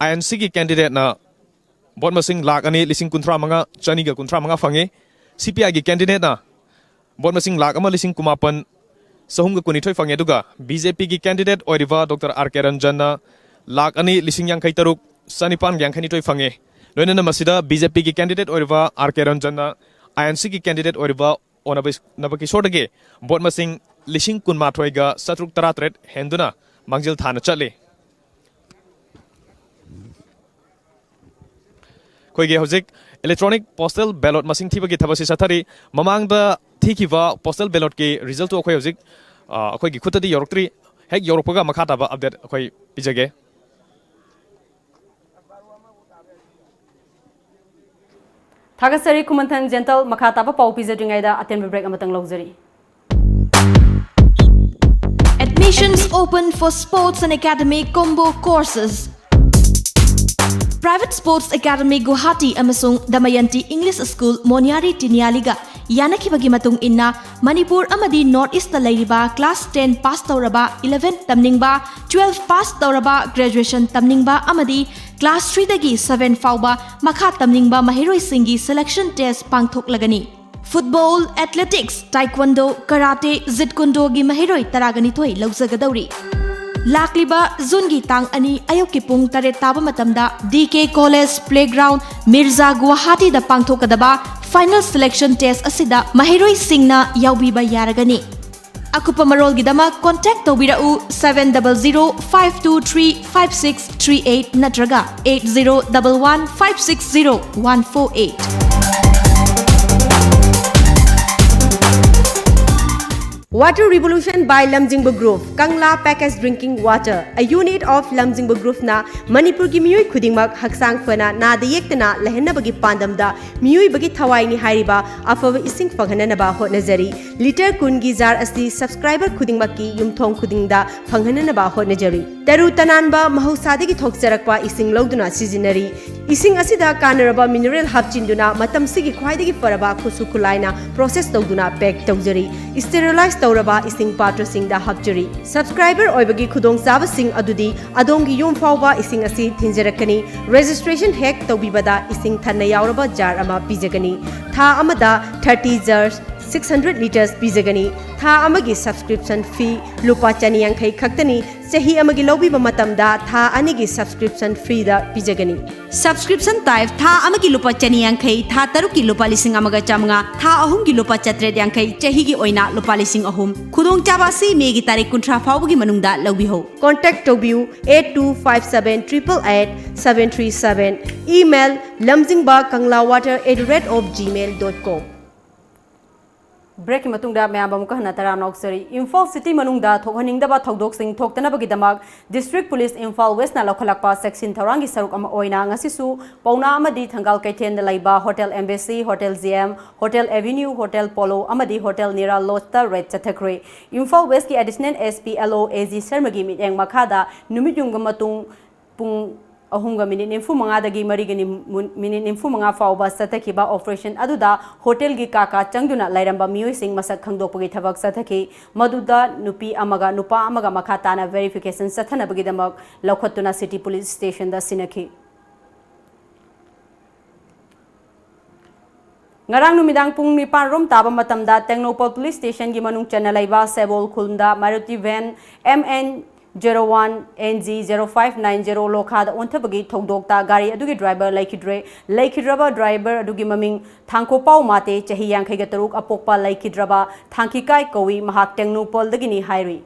ꯑꯥꯏ ꯑꯦꯟ ꯁꯤꯒꯤ ꯀꯦꯟꯗꯤꯗꯦꯠꯅ ꯚꯣꯠ ꯃꯁꯤꯡ ꯂꯥꯈ ꯑꯅꯤ ꯂꯤꯁꯤꯡ ꯀꯨꯟꯊ꯭ꯔꯥ ꯃꯉꯥ ꯆꯅꯤꯒ ꯀꯨꯟꯊ꯭ꯔꯥ ꯃꯉꯥ ꯐꯪꯉꯤ꯫ ꯁꯤ ꯄꯤ ꯑꯥꯏꯒꯤ ꯀꯦꯟꯗꯤꯗꯦꯠꯅ ꯚꯣꯠ ꯃꯁꯤꯡ ꯂꯥꯈ ꯑꯃ ꯂꯤꯁꯤꯡ ꯀꯨꯟꯃꯥꯄꯟ ꯆꯍꯨꯝꯒ ꯀꯨꯟꯅꯤꯊꯣꯏ ꯐꯪꯉꯤ꯫ ꯑꯗꯨꯒ ꯕꯤ ꯖꯦ ꯄꯤꯒꯤ ꯀꯦꯟꯗꯤꯗꯦꯠ ꯑꯣꯏꯔꯤꯕ ꯗꯣꯛꯇꯔ ꯑꯥꯔ ꯀꯦ ꯔꯟꯖꯟꯅ ꯂꯥꯈ ꯑꯅꯤ ꯂꯤꯁꯤꯡ ꯌꯥꯡꯈꯩ ꯇꯔꯨꯛ ꯆꯅꯤꯄꯥꯟꯒ ꯌꯥꯡꯈꯩꯅꯤꯊꯣꯏ ꯐꯪꯉꯤ꯫ ꯂꯣꯏꯅꯅ ꯃꯁꯤꯗ ꯕꯤ ꯖꯦ ꯄꯤꯒꯤ ꯀꯦꯟꯗꯤꯗꯦꯠ ꯑꯣꯏꯔꯤꯕ ꯑꯥꯔ ꯀꯦ ꯔꯟꯖꯟꯅ ꯑꯥꯏ ꯑꯦꯟ ꯁꯤꯒꯤ ꯀꯦꯟꯗꯤꯗꯦꯠ ꯑꯣꯏꯔꯤꯕ ꯑꯣꯅꯕ-, ꯅꯕꯀꯤꯁꯣꯔꯗꯒꯤ ꯚꯣꯠ ꯃꯁꯤꯡ ꯂꯤꯁꯤꯡ ꯀꯨꯟꯃꯥꯊꯣꯏꯒ ꯆꯥꯇ꯭ꯔꯨꯛ ꯇꯔꯥꯇꯔꯦꯠ ꯍꯦꯟꯗꯨꯅ ꯃꯥꯡꯖꯤꯜ ꯊꯥꯅ ꯆꯠꯂꯤ꯫ ꯑꯩꯈꯣꯏꯒꯤ ꯍꯧꯖꯤꯛ electronic postal ballot ꯃꯁꯤꯡ ꯊꯤꯕꯒꯤ ꯊꯕꯛꯁꯤ ꯆꯠꯊꯔꯤ꯫ ꯃꯃꯥꯡꯗ ꯊꯤꯈꯤꯕ postal ballotꯀꯤ resultꯇꯨ ꯑꯩꯈꯣꯏ ꯍꯧꯖꯤꯛ, ꯑ, ꯑꯩꯈꯣꯏꯒꯤ ꯈꯨꯠꯇꯗꯤ ꯌꯧꯔꯛꯇ꯭ꯔꯤ꯫ ꯍꯦꯛ ꯌꯧꯔꯛꯄꯒ ꯃꯈꯥ ꯇꯥꯕ update ꯑꯩꯈꯣꯏ ꯄꯤꯖꯒꯦ꯫ ꯊꯥꯒꯠꯆꯔꯤ ꯈꯨꯃꯟꯊꯪ ꯖꯦꯟꯇꯜ꯫ ꯃꯈꯥ ꯇꯥꯕ ꯄꯥꯎ ꯄꯤꯖꯗ꯭ꯔꯤꯉꯩꯗ ꯑꯇꯦꯟꯕ break ꯑꯃꯇꯪ ꯂꯧꯖꯔꯤ꯫ Admissions open for sports and academic combo courses. Private Sports Academy Guwahati ꯑꯃꯁꯨꯡ ꯗꯃꯌꯟꯇꯤ English School ꯃꯣꯅꯤꯌꯥꯔꯤ ꯇꯤꯅꯤꯌꯥꯂꯤꯒ ꯌꯥꯅꯈꯤꯕꯒꯤ ꯃꯇꯨꯡ ꯏꯟꯅ, ꯃꯅꯤꯄꯨꯔ ꯑꯃꯗꯤ North Eastꯇ ꯂꯩꯔꯤꯕ class ten pass ꯇꯧꯔꯕ, eleven ꯇꯝꯅꯤꯡꯕ, twelve pass ꯇꯧꯔꯕ, graduation ꯇꯝꯅꯤꯡꯕ ꯑꯃꯗꯤ class threeꯗꯒꯤ seven ꯐꯥꯎꯕ ꯃꯈꯥ ꯇꯝꯅꯤꯡꯕ ꯃꯍꯩꯔꯣꯏꯁꯤꯡꯒꯤ selection test ꯄꯥꯡꯊꯣꯛꯂꯒꯅꯤ꯫ Football, athletics, taekwondo, karate, jeet kundoꯒꯤ ꯃꯍꯩꯔꯣꯏ ꯇꯔꯥꯒ ꯅꯤꯊꯣꯏ ꯂꯧꯖꯒꯗꯧꯔꯤ꯫ ꯂꯥꯛꯂꯤꯕ Juneꯒꯤ ꯇꯥꯡ ꯑꯅꯤ ꯑꯌꯨꯛꯀꯤ ꯄꯨꯡ ꯇꯔꯦꯠ ꯇꯥꯕ ꯃꯇꯝꯗ D K College Playground, Mirza, ꯒꯨꯋꯥꯍꯥꯇꯤꯗ ꯄꯥꯡꯊꯣꯛꯀꯗꯕ final selection test ꯑꯁꯤꯗ ꯃꯍꯩꯔꯣꯏꯁꯤꯡꯅ ꯌꯥꯎꯕꯤꯕ ꯌꯥꯔꯒꯅꯤ꯫ ꯑꯀꯨꯞꯄ ꯃꯔꯣꯜꯒꯤꯗꯃꯛ contact ꯇꯧꯕꯤꯔꯛꯎ seven double zero five two three five six three eight ꯅꯠꯇ꯭ꯔꯒ eight zero double one five six zero one four eight꯫ Water Revolution by Lamjingba Group, Kangla Packaged Drinking Water, a unit of Lamjingba Groupꯅ ꯃꯅꯤꯄꯨꯔꯒꯤ ꯃꯤꯑꯣꯏ ꯈꯨꯗꯤꯡꯃꯛ ꯍꯛꯆꯥꯡ ꯐꯅ ꯅꯥꯗ ꯌꯦꯛꯇꯅ ꯂꯩꯍꯟꯅꯕꯒꯤ ꯄꯥꯟꯗꯝꯗ ꯃꯤꯑꯣꯏꯕꯒꯤ ꯊꯋꯥꯏꯅꯤ ꯍꯥꯏꯔꯤꯕ ꯑꯐꯕ ꯏꯁꯤꯡ ꯐꯪꯍꯟꯅꯅꯕ ꯍꯣꯠꯅꯖꯔꯤ꯫ Litre ꯀꯨꯟꯒꯤ jar ꯑꯁꯤ subscriber ꯈꯨꯗꯤꯡꯃꯛꯀꯤ ꯌꯨꯝꯊꯣꯡ ꯈꯨꯗꯤꯡꯗ ꯐꯪꯍꯟꯅꯅꯕ ꯍꯣꯠꯅꯖꯔꯤ꯫ ꯇꯔꯨ ꯇꯅꯥꯟꯕ ꯃꯍꯧꯁꯥꯗꯒꯤ ꯊꯣꯛꯆꯔꯛꯄ ꯏꯁꯤꯡ ꯂꯧꯗꯨꯅ ꯁꯤꯖꯤꯟꯅꯔꯤ꯫ ꯏꯁꯤꯡ ꯑꯁꯤꯗ ꯀꯥꯟꯅꯔꯕ mineral ꯍꯥꯞꯆꯤꯟꯗꯨꯅ ꯃꯇꯝꯁꯤꯒꯤ ꯈ꯭ꯋꯥꯏꯗꯒꯤ ꯐꯔꯕ ꯈꯨꯠꯁꯨ ꯈꯨꯠꯂꯥꯏꯅ process ꯇꯧꯗꯨꯅ pack ꯇꯧꯖꯔꯤ꯫ Sterilize ꯇꯧꯔꯕ ꯏꯁꯤꯡ ꯄꯥꯇ꯭ꯔꯁꯤꯡꯗ ꯍꯥꯞꯆꯔꯤ꯫ Subscriber ꯑꯣꯏꯕꯒꯤ ꯈꯨꯗꯣꯡꯆꯥꯕꯁꯤꯡ ꯑꯗꯨꯗꯤ ꯑꯗꯣꯝꯒꯤ ꯌꯨꯝ ꯐꯥꯎꯕ ꯏꯁꯤꯡ ꯑꯁꯤ ꯊꯤꯟꯖꯔꯛꯀꯅꯤ꯫ Registration ꯍꯦꯛ ꯇꯧꯕꯤꯕꯗ ꯏꯁꯤꯡ ꯊꯟꯅ ꯌꯥꯎꯔꯕ jar ꯑꯃ ꯄꯤꯖꯒꯅꯤ꯫ ꯊꯥ ꯑꯃꯗ thirty jars Six hundred litres ꯄꯤꯖꯒꯅꯤ꯫ ꯊꯥ ꯑꯃꯒꯤ subscription fee ꯂꯨꯄꯥ ꯆꯅꯤ ꯌꯥꯡꯈꯩ ꯈꯛꯇꯅꯤ꯫ ꯆꯍꯤ ꯑꯃꯒꯤ ꯂꯧꯕꯤꯕ ꯃꯇꯝꯗ ꯊꯥ ꯑꯅꯤꯒꯤ subscription freeꯗ ꯄꯤꯖꯒꯅꯤ꯫ Subscription type ꯊꯥ ꯑꯃꯒꯤ ꯂꯨꯄꯥ ꯆꯅꯤ ꯌꯥꯡꯈꯩ, ꯊꯥ ꯇꯔꯨꯛꯀꯤ ꯂꯨꯄꯥ ꯂꯤꯁꯤꯡ ꯑꯃꯒ ꯆꯥꯃꯉꯥ, ꯊꯥ ꯑꯍꯨꯝꯒꯤ ꯂꯨꯄꯥ ꯆꯥꯇ꯭ꯔꯦꯠ ꯌꯥꯡꯈꯩ, ꯆꯍꯤꯒꯤ ꯑꯣꯏꯅ ꯂꯨꯄꯥ ꯂꯤꯁꯤꯡ ꯑꯍꯨꯝ꯫ ꯈꯨꯗꯣꯡꯆꯥꯕ ꯑꯁꯤ ꯃꯦꯒꯤ ꯇꯥꯔꯤꯛ ꯀꯨꯟꯊ꯭ꯔꯥ ꯐꯥꯎꯕꯒꯤ ꯃꯅꯨꯡꯗ ꯂꯧꯕꯤꯍꯧ꯫ Contact ꯇꯧꯕꯤꯌꯨ eight two five seven triple eight seven three seven, email lamjingba kangla water at the rate of gmail dot com꯫ Breakꯀꯤ ꯃꯇꯨꯡꯗ ꯃꯌꯥꯝ ꯑꯃꯨꯛꯀ ꯍꯟꯅ ꯇꯔꯥꯝꯅ ꯑꯣꯛꯆꯔꯤ꯫ ꯏꯝꯐꯥꯜ city ꯃꯅꯨꯡꯗ ꯊꯣꯛꯍꯟꯅꯤꯡꯗꯕ ꯊꯧꯗꯣꯛꯁꯤꯡ ꯊꯣꯛꯇꯅꯕꯒꯤꯗꯃꯛ District Police ꯏꯝꯐꯥꯜ Westꯅ ꯂꯧꯈꯠꯂꯛꯄ ꯆꯦꯛꯁꯤꯟ ꯊꯧꯔꯥꯡꯒꯤ ꯁꯔꯨꯛ ꯑꯃ ꯑꯣꯏꯅ ꯉꯁꯤꯁꯨ ꯄꯥꯎꯅꯥ ꯑꯃꯗꯤ ꯊꯪꯒꯥꯜ ꯀꯩꯊꯦꯜꯗ ꯂꯩꯕ Hotel Embassy, Hotel G M, Hotel Avenue, Hotel Polo ꯑꯃꯗꯤ Hotel Nira Lodgeꯇ raid ꯆꯠꯊꯈ꯭ꯔꯦ꯫ Imphal Westꯀꯤ Additional S P L O A G ꯁꯔꯃꯒꯤ ꯃꯤꯠꯌꯦꯡ ꯃꯈꯥꯗ ꯅꯨꯃꯤꯠ ꯌꯨꯡꯕ ꯃꯇꯨꯡ ꯄꯨꯡ ꯑꯍꯨꯝꯒ ꯃꯤꯅꯤꯠ ꯅꯤꯐꯨ ꯃꯉꯥꯗꯒꯤ ꯃꯔꯤꯒ ꯅꯤꯝ-, ꯃꯤꯅꯤꯠ ꯅꯤꯐꯨ ꯃꯉꯥ ꯐꯥꯎꯕ ꯆꯠꯊꯈꯤꯕ operation ꯑꯗꯨꯗ hotelꯒꯤ ꯀꯥ ꯀꯥ ꯆꯪꯗꯨꯅ ꯂꯩꯔꯝꯕ ꯃꯤꯑꯣꯏꯁꯤꯡ ꯃꯁꯛ ꯈꯪꯗꯣꯛꯄꯒꯤ ꯊꯕꯛ ꯆꯠꯊꯈꯤ꯫ ꯃꯗꯨꯗ ꯅꯨꯄꯤ ꯑꯃꯒ ꯅꯨꯄꯥ ꯑꯃꯒ ꯃꯈꯥ ꯇꯥꯅ verification ꯆꯠꯊꯅꯕꯒꯤꯗꯃꯛ ꯂꯧꯈꯠꯇꯨꯅ city police stationꯗ ꯁꯤꯟꯅꯈꯤ꯫ ꯉꯔꯥꯡ ꯅꯨꯃꯤꯗꯥꯡ ꯄꯨꯡ ꯅꯤꯄꯥꯟ ꯔꯣꯝ ꯇꯥꯕ ꯃꯇꯝꯗ ꯇꯦꯡꯅꯧꯄꯜ police stationꯒꯤ ꯃꯅꯨꯡ ꯆꯟꯅ ꯂꯩꯕ ꯁꯦꯕꯣꯜ ꯈꯨꯜꯗ Maruti van M N zero one N G zero five nine zero ꯂꯣꯈꯥꯗ ꯑꯣꯟꯊꯕꯒꯤ ꯊꯧꯗꯣꯛꯇ ꯒꯥꯔꯤ ꯑꯗꯨꯒꯤ driver ꯂꯩꯈꯤꯗ꯭ꯔꯦ꯫ ꯂꯩꯈꯤꯗ꯭ꯔꯕ driver ꯑꯗꯨꯒꯤ ꯃꯃꯤꯡ ꯊꯥꯡꯈꯣꯄꯥꯎ ꯃꯥꯇꯦ, ꯆꯍꯤ ꯌꯥꯡꯈꯩꯒ ꯇꯔꯨꯛ, ꯑꯄꯣꯛꯄ ꯂꯩꯈꯤꯗ꯭ꯔꯕ ꯊꯥꯡꯈꯤꯀꯥꯏ ꯀꯧꯏ, ꯃꯍꯥꯛ ꯇꯦꯡꯅꯧꯄꯜꯗꯒꯤꯅꯤ ꯍꯥꯏꯔꯤ꯫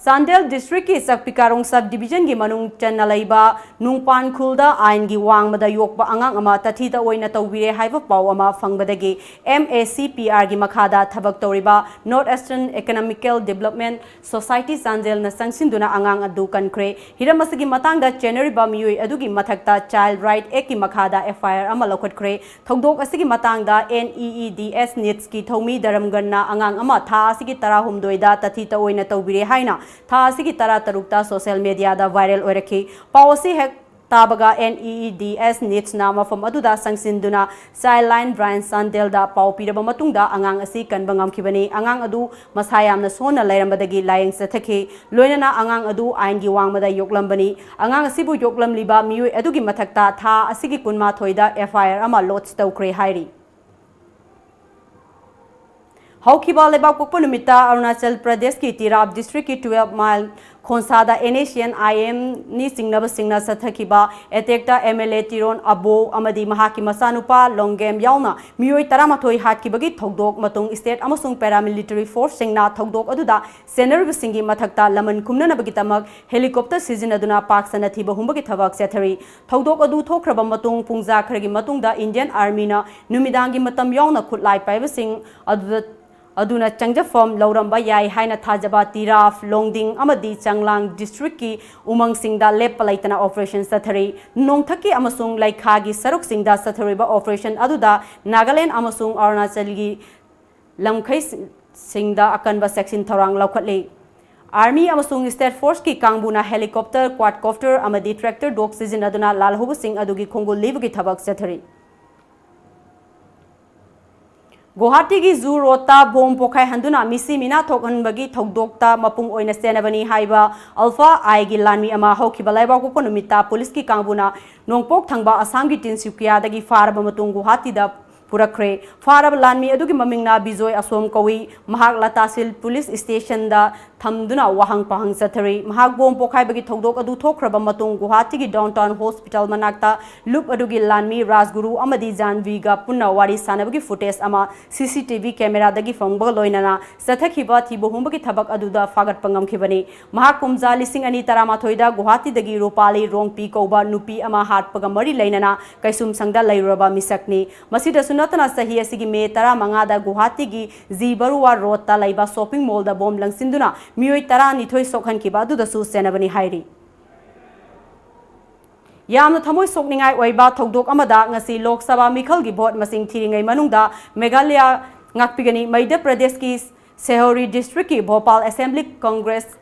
ꯆꯥꯟꯗꯦꯜ districtꯀꯤ ꯆꯛꯄꯤꯀꯥꯔꯣꯡ sub divisionꯒꯤ ꯃꯅꯨꯡ ꯆꯟꯅ ꯂꯩꯕ ꯅꯨꯡꯄꯥꯟ ꯈꯨꯜꯗ ꯑꯥꯏꯟꯒꯤ ꯋꯥꯡꯃꯗ ꯌꯣꯛꯄ ꯑꯉꯥꯡ ꯑꯃ ꯇꯊꯤ ꯇꯑꯣꯏꯅ ꯇꯧꯕꯤꯔꯦ ꯍꯥꯏꯕ ꯄꯥꯎ ꯑꯃ ꯐꯪꯕꯗꯒꯤ M A C P Rꯒꯤ ꯃꯈꯥꯗ ꯊꯕꯛ ꯇꯧꯔꯤꯕ North Eastern Economical Development Society ꯆꯥꯟꯗꯦꯜꯅ ꯆꯪꯁꯤꯟꯗꯨꯅ ꯑꯉꯥꯡ ꯑꯗꯨ ꯀꯟꯈ꯭ꯔꯦ꯫ ꯍꯤꯔꯝ ꯑꯁꯤꯒꯤ ꯃꯇꯥꯡꯗ ꯆꯦꯟꯅꯔꯤꯕ ꯃꯤꯑꯣꯏ ꯑꯗꯨꯒꯤ ꯃꯊꯛꯇ Child Right Actꯀꯤ ꯃꯈꯥꯗ F I R ꯑꯃ ꯂꯧꯈꯠꯈ꯭ꯔꯦ꯫ ꯊꯧꯗꯣꯛ ꯑꯁꯤꯒꯤ ꯃꯇꯥꯡꯗ N E E D S NEETSꯀꯤ ꯊꯧꯃꯤ ꯙꯔꯝꯒꯟꯅ ꯑꯉꯥꯡ ꯑꯃ ꯊꯥ ꯑꯁꯤꯒꯤ ꯇꯔꯥꯍꯨꯝꯗꯣꯏꯗ ꯇꯊꯤ ꯇꯑꯣꯏꯅ ꯇꯧꯕꯤꯔꯦ ꯍꯥꯏꯅ ꯊꯥ ꯑꯁꯤꯒꯤ ꯇꯔꯥꯇꯔꯨꯛꯇ social mediaꯗ viral ꯑꯣꯏꯔꯛꯈꯤ꯫ ꯄꯥꯎ ꯑꯁꯤ ꯍꯦꯛ ꯇꯥꯕꯒ N E E D S NEETSꯅ ꯃꯐꯝ ꯑꯗꯨꯗ ꯆꯪꯁꯤꯟꯗꯨꯅ Childline Branch ꯆꯥꯟꯗꯦꯜꯗ ꯄꯥꯎ ꯄꯤꯔꯕ ꯃꯇꯨꯡꯗ ꯑꯉꯥꯡ ꯑꯁꯤ ꯀꯟꯕ ꯉꯝꯈꯤꯕꯅꯤ꯫ ꯑꯉꯥꯡ ꯑꯗꯨ ꯃꯁꯥ ꯌꯥꯝꯅ ꯁꯣꯟꯅ ꯂꯩꯔꯝꯕꯗꯒꯤ ꯂꯥꯌꯦꯡ ꯆꯠꯊꯈꯤ꯫ ꯂꯣꯏꯅꯅ ꯑꯉꯥꯡ ꯑꯗꯨ ꯑꯥꯏꯟꯒꯤ ꯋꯥꯡꯃꯗ ꯌꯣꯛꯂꯝꯕꯅꯤ꯫ ꯑꯉꯥꯡ ꯑꯁꯤꯕꯨ ꯌꯣꯛꯂꯝꯂꯤꯕ ꯃꯤꯑꯣꯏ ꯑꯗꯨꯒꯤ ꯃꯊꯛꯇ ꯊꯥ ꯑꯁꯤꯒꯤ ꯀꯨꯟꯃꯥꯊꯣꯏꯗ F I R ꯑꯃ lodge ꯇꯧꯈ꯭ꯔꯦ ꯍꯥꯏꯔꯤ꯫ ꯍꯧꯈꯤꯕ ꯂꯩꯕꯥꯛꯄꯣꯛꯄ ꯅꯨꯃꯤꯠꯇ ꯑꯔꯨꯅꯥꯆꯜ ꯄ꯭ꯔꯗꯦꯁꯀꯤ ꯇꯤꯔꯥꯞ ꯗꯤꯁꯇ꯭ꯔꯤꯛꯀꯤ ꯇꯨꯋꯦꯜꯐ ꯃꯥꯏꯜ ꯈꯣꯟꯁꯥꯗ N S C N I ꯑꯦꯝꯅꯤ ꯆꯤꯡꯅꯕꯁꯤꯡꯅ ꯆꯠꯊꯈꯤꯕ ꯑꯦꯇꯦꯛꯇ M L A Tirong Aboh ꯑꯃꯗꯤ ꯃꯍꯥꯛꯀꯤ ꯃꯆꯥꯅꯨꯄꯥ ꯂꯣꯡꯒꯦꯝ ꯌꯥꯎꯅ ꯃꯤꯑꯣꯏ ꯇꯔꯥꯃꯥꯊꯣꯏ ꯍꯥꯠꯈꯤꯕꯒꯤ ꯊꯧꯗꯣꯛ ꯃꯇꯨꯡ ꯏꯁꯇꯦꯠ ꯑꯃꯁꯨꯡ ꯄꯦꯔꯥꯃꯤꯂꯤꯇꯔꯤ ꯐꯣꯔꯁꯁꯤꯡꯅ ꯊꯧꯗꯣꯛ ꯑꯗꯨꯗ ꯆꯦꯟꯅꯔꯤꯕꯁꯤꯡꯒꯤ ꯃꯊꯛꯇ ꯂꯃꯟ ꯈꯨꯝꯅꯅꯕꯒꯤꯗꯃꯛ ꯍꯦꯂꯤꯀꯣꯞꯇꯔ ꯁꯤꯖꯤꯟꯅꯗꯨꯅ ꯄꯥꯛ ꯁꯟꯅ ꯊꯤꯕ ꯍꯨꯝꯕꯒꯤ ꯊꯕꯛ ꯆꯠꯊꯔꯤ꯫ ꯊꯧꯗꯣꯛ ꯑꯗꯨ ꯊꯣꯛꯈ꯭ꯔꯕ ꯃꯇꯨꯡ ꯄꯨꯡꯖꯥ ꯈꯔꯒꯤ ꯃꯇꯨꯡꯗ ꯏꯟꯗꯤꯌꯟ ꯑꯥꯔꯃꯤꯅ ꯅꯨꯃꯤꯗꯥꯡꯒꯤ ꯃꯇꯝ ꯌꯥꯎꯅ ꯈꯨꯠꯂꯥꯏ ꯄꯥꯏꯕꯁꯤꯡ ꯑꯗꯨꯗ ꯑꯗꯨꯅ ꯆꯪꯖꯐꯝ ꯂꯧꯔꯝꯕ ꯌꯥꯏ ꯍꯥꯏꯅ ꯊꯥꯖꯕ ꯇꯤꯔꯥꯐ, ꯂꯣꯡꯗꯤꯡ ꯑꯃꯗꯤ ꯆꯥꯡꯂꯥꯡ ꯗꯤꯁꯇ꯭ꯔꯤꯛꯀꯤ ꯎꯃꯪꯁꯤꯡꯗ ꯂꯦꯞꯄ ꯂꯩꯇꯅ ꯑꯣꯄꯔꯦꯁꯟ ꯆꯠꯊꯔꯤ꯫ ꯅꯣꯡꯊꯛꯀꯤ ꯑꯃꯁꯨꯡ ꯂꯩꯈꯥꯒꯤ ꯁꯔꯨꯛꯁꯤꯡꯗ ꯆꯠꯊꯔꯤꯕ ꯑꯣꯄꯔꯦꯁꯟ ꯑꯗꯨꯗ ꯅꯥꯒꯥꯂꯦꯟ ꯑꯃꯁꯨꯡ ꯑꯔꯨꯅꯥꯆꯜꯒꯤ ꯂꯝꯈꯩꯁꯤꯡꯗ ꯑꯀꯟꯕ ꯆꯦꯛꯁꯤꯟ ꯊꯧꯔꯥꯡ ꯂꯧꯈꯠꯂꯤ꯫ ꯑꯥꯔꯃꯤ ꯑꯃꯁꯨꯡ ꯁ꯭ꯇꯦꯠ ꯐꯣꯔꯁꯀꯤ ꯀꯥꯡꯕꯨꯅ ꯍꯦꯂꯤꯀꯣꯞꯇꯔ, ꯀ꯭ꯋꯥꯗꯀꯣꯞꯇꯔ ꯑꯃꯗꯤ ꯇ꯭ꯔꯦꯛꯇꯔ ꯗꯣꯒ ꯁꯤꯖꯤꯟꯅꯗꯨꯅ ꯂꯥꯜꯍꯧꯕꯁꯤꯡ ꯑꯗꯨꯒꯤ ꯈꯣꯡꯒꯨꯜ ꯂꯤꯕꯒꯤ ꯊꯕꯛ ꯆꯠꯊꯔꯤ꯫ ꯒꯨꯋꯥꯍꯥꯇꯤꯒꯤ ꯖꯨ ꯔꯣꯗꯇ ꯕꯣꯝ ꯄꯣꯈꯥꯏꯍꯟꯗꯨꯅ ꯃꯤꯁꯤ ꯃꯤꯅꯥ ꯊꯣꯛꯍꯟꯕꯒꯤ ꯊꯧꯗꯣꯛꯇ ꯃꯄꯨꯡ ꯑꯣꯏꯅ ꯆꯦꯟꯅꯕꯅꯤ ꯍꯥꯏꯕ ꯑꯜꯐꯥ ꯑꯥꯏꯒꯤ ꯂꯥꯟꯃꯤ ꯑꯃ ꯍꯧꯈꯤꯕ ꯂꯩꯕꯥꯛꯄꯣꯛꯄ ꯅꯨꯃꯤꯠꯇ ꯄꯨꯂꯤꯁꯀꯤ ꯀꯥꯡꯕꯨꯅ ꯅꯣꯡꯄꯣꯛ ꯊꯪꯕ ꯑꯁꯥꯝꯒꯤ ꯇꯤꯟꯁꯨꯀꯤꯌꯥꯗꯒꯤ ꯐꯥꯔꯕ ꯃꯇꯨꯡ ꯒꯨꯋꯥꯍꯥꯇꯤꯗ ꯄꯨꯔꯛꯈ꯭ꯔꯦ꯫ ꯐꯥꯔꯕ ꯂꯥꯟꯃꯤ ꯑꯗꯨꯒꯤ ꯃꯃꯤꯡꯅ ꯕꯤꯖꯣꯏ ꯑꯁꯣꯝ ꯀꯧꯏ꯫ ꯃꯍꯥꯛ ꯂꯇꯥꯁꯤꯜ ꯄꯨꯂꯤꯁ ꯁ꯭ꯇꯦꯁꯟꯗ ꯊꯝꯗꯨꯅ ꯋꯥꯍꯪ ꯄꯥꯎꯍꯪ ꯆꯠꯊꯔꯤ꯫ ꯃꯍꯥꯛ ꯕꯣꯝ ꯄꯣꯈꯥꯏꯕꯒꯤ ꯊꯧꯗꯣꯛ ꯑꯗꯨ ꯊꯣꯛꯈ꯭ꯔꯕ ꯃꯇꯨꯡ ꯒꯨꯋꯥꯍꯥꯇꯤꯒꯤ ꯗꯥꯎꯟꯇꯥꯎꯟ ꯍꯣꯁꯄꯤꯇꯥꯜ ꯃꯅꯥꯛꯇ ꯂꯨꯞ ꯑꯗꯨꯒꯤ ꯂꯥꯟꯃꯤ ꯔꯥꯖꯒꯨꯔꯨ ꯑꯃꯗꯤ ꯖꯥꯟꯚꯤꯒ ꯄꯨꯟꯅ ꯋꯥꯔꯤ ꯁꯥꯟꯅꯕꯒꯤ ꯐꯨꯇꯦꯖ ꯑꯃ ꯁꯤ ꯁꯤ ꯇꯤ ꯚꯤ ꯀꯦꯃꯦꯔꯥꯗꯒꯤ ꯐꯪꯕꯒ ꯂꯣꯏꯅꯅ ꯆꯠꯊꯈꯤꯕ ꯊꯤꯕ ꯍꯨꯝꯕꯒꯤ ꯊꯕꯛ ꯑꯗꯨꯗ ꯐꯥꯒꯠꯄ ꯉꯝꯈꯤꯕꯅꯤ꯫ ꯃꯍꯥꯛ ꯀꯨꯝꯖꯥ ꯂꯤꯁꯤꯡ ꯑꯅꯤ ꯇꯔꯥꯃꯥꯊꯣꯏꯗ ꯒꯨꯋꯥꯍꯥꯇꯤꯗꯒꯤ ꯔꯨꯄꯥꯂꯤ ꯔꯣꯡꯄꯤ ꯀꯧꯕ ꯅꯨꯄꯤ ꯑꯃ ꯍꯥꯠꯄꯒ ꯃꯔꯤ ꯂꯩꯅꯅ ꯀꯩꯁꯨꯝꯁꯪꯗ ꯂꯩꯔꯨꯔꯕ ꯃꯤꯁꯛꯅꯤ꯫ ꯃꯁꯤꯗꯁꯨ ꯅꯠꯇꯅ ꯆꯍꯤ ꯑꯁꯤꯒꯤ ꯃꯦ ꯇꯔꯥꯃꯉꯥꯗ ꯒꯨꯋꯥꯍꯥꯇꯤꯒꯤ ꯖꯤ ꯕꯔꯨꯋꯥ ꯔꯣꯗꯇ ꯂꯩꯕ ꯁꯣꯞꯄꯤꯡ ꯃꯣꯜꯗ ꯕꯣꯝ ꯂꯪꯁꯤꯟꯗꯨꯅ ꯃꯤꯑꯣꯏ ꯇꯔꯥꯅꯤꯊꯣꯏ ꯁꯣꯛꯍꯟꯈꯤꯕ ꯑꯗꯨꯗꯁꯨ ꯆꯦꯟꯅꯕꯅꯤ ꯍꯥꯏꯔꯤ꯫ ꯌꯥꯝꯅ ꯊꯃꯣꯏ ꯁꯣꯛꯅꯤꯡꯉꯥꯏ ꯑꯣꯏꯕ ꯊꯧꯗꯣꯛ ꯑꯃꯗ ꯉꯁꯤ ꯂꯣꯛ ꯁꯚꯥ ꯃꯤꯈꯜꯒꯤ ꯚꯣꯠ ꯃꯁꯤꯡ ꯊꯤꯔꯤꯉꯩ ꯃꯅꯨꯡꯗ ꯃꯦꯘꯥꯂꯌꯥ ꯉꯥꯛꯄꯤꯒꯅꯤ꯫ ꯃꯩꯙ꯭ꯌ ꯄ꯭ꯔꯗꯦꯁꯀꯤ ꯁꯦꯍꯣꯔꯤ ꯗꯤꯁꯇ꯭ꯔꯤꯛꯀꯤ Bhopal assembly Congress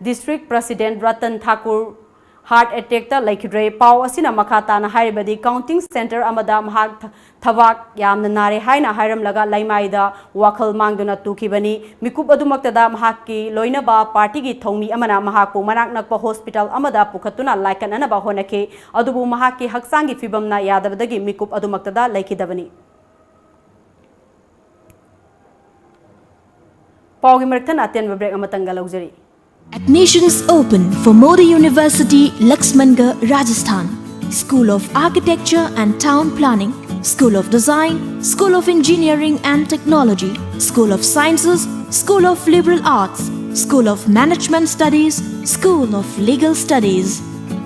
district president Ratan Thakur heart ꯑꯦꯇꯦꯛꯇ ꯂꯩꯈꯤꯗ꯭ꯔꯦ꯫ ꯄꯥꯎ ꯑꯁꯤꯅ ꯃꯈꯥ ꯇꯥꯅ ꯍꯥꯏꯔꯕꯗꯤ ꯀꯥꯎꯟꯇꯤꯡ ꯁꯦꯟꯇꯔ ꯑꯃꯗ ꯃꯍꯥꯛ ꯊ-, ꯊꯕꯥꯛ ꯌꯥꯝꯅ ꯅꯥꯔꯦ ꯍꯥꯏꯅ ꯍꯥꯏꯔꯝꯂꯒ ꯂꯩꯃꯥꯏꯗ ꯋꯥꯈꯜ ꯃꯥꯡꯗꯨꯅ ꯇꯨꯈꯤꯕꯅꯤ꯫ ꯃꯤꯀꯨꯞ ꯑꯗꯨꯃꯛꯇꯗ ꯃꯍꯥꯛꯀꯤ ꯂꯣꯏꯅꯕ ꯄꯥꯔꯇꯤꯒꯤ ꯊꯧꯃꯤ ꯑꯃꯅ ꯃꯍꯥꯛꯄꯨ ꯃꯅꯥꯛ ꯅꯛꯄ ꯍꯣꯁꯄꯤꯇꯥꯜ ꯑꯃꯗ ꯄꯨꯈꯠꯇꯨꯅ ꯂꯥꯏꯀꯠꯅꯅꯕ ꯍꯣꯠꯅꯈꯤ꯫ ꯑꯗꯨꯕꯨ ꯃꯍꯥꯛꯀꯤ ꯍꯛꯆꯥꯡꯒꯤ ꯐꯤꯕꯝꯅ ꯌꯥꯗꯕꯗꯒꯤ ꯃꯤꯀꯨꯞ ꯑꯗꯨꯃꯛꯇꯗ ꯂꯩꯈꯤꯗꯕꯅꯤ꯫ ꯄꯥꯎꯒꯤ ꯃꯔꯛꯇꯅ ꯑꯇꯦꯟꯕ break ꯑꯃꯇꯪꯒ ꯂꯧꯖꯔꯤ꯫ Admissions open for Modi University, Laxmangarh, Rajasthan. School of Architecture and Town Planning, School of Design, School of Engineering and Technology, School of Sciences, School of Liberal Arts, School of Management Studies, School of Legal Studies.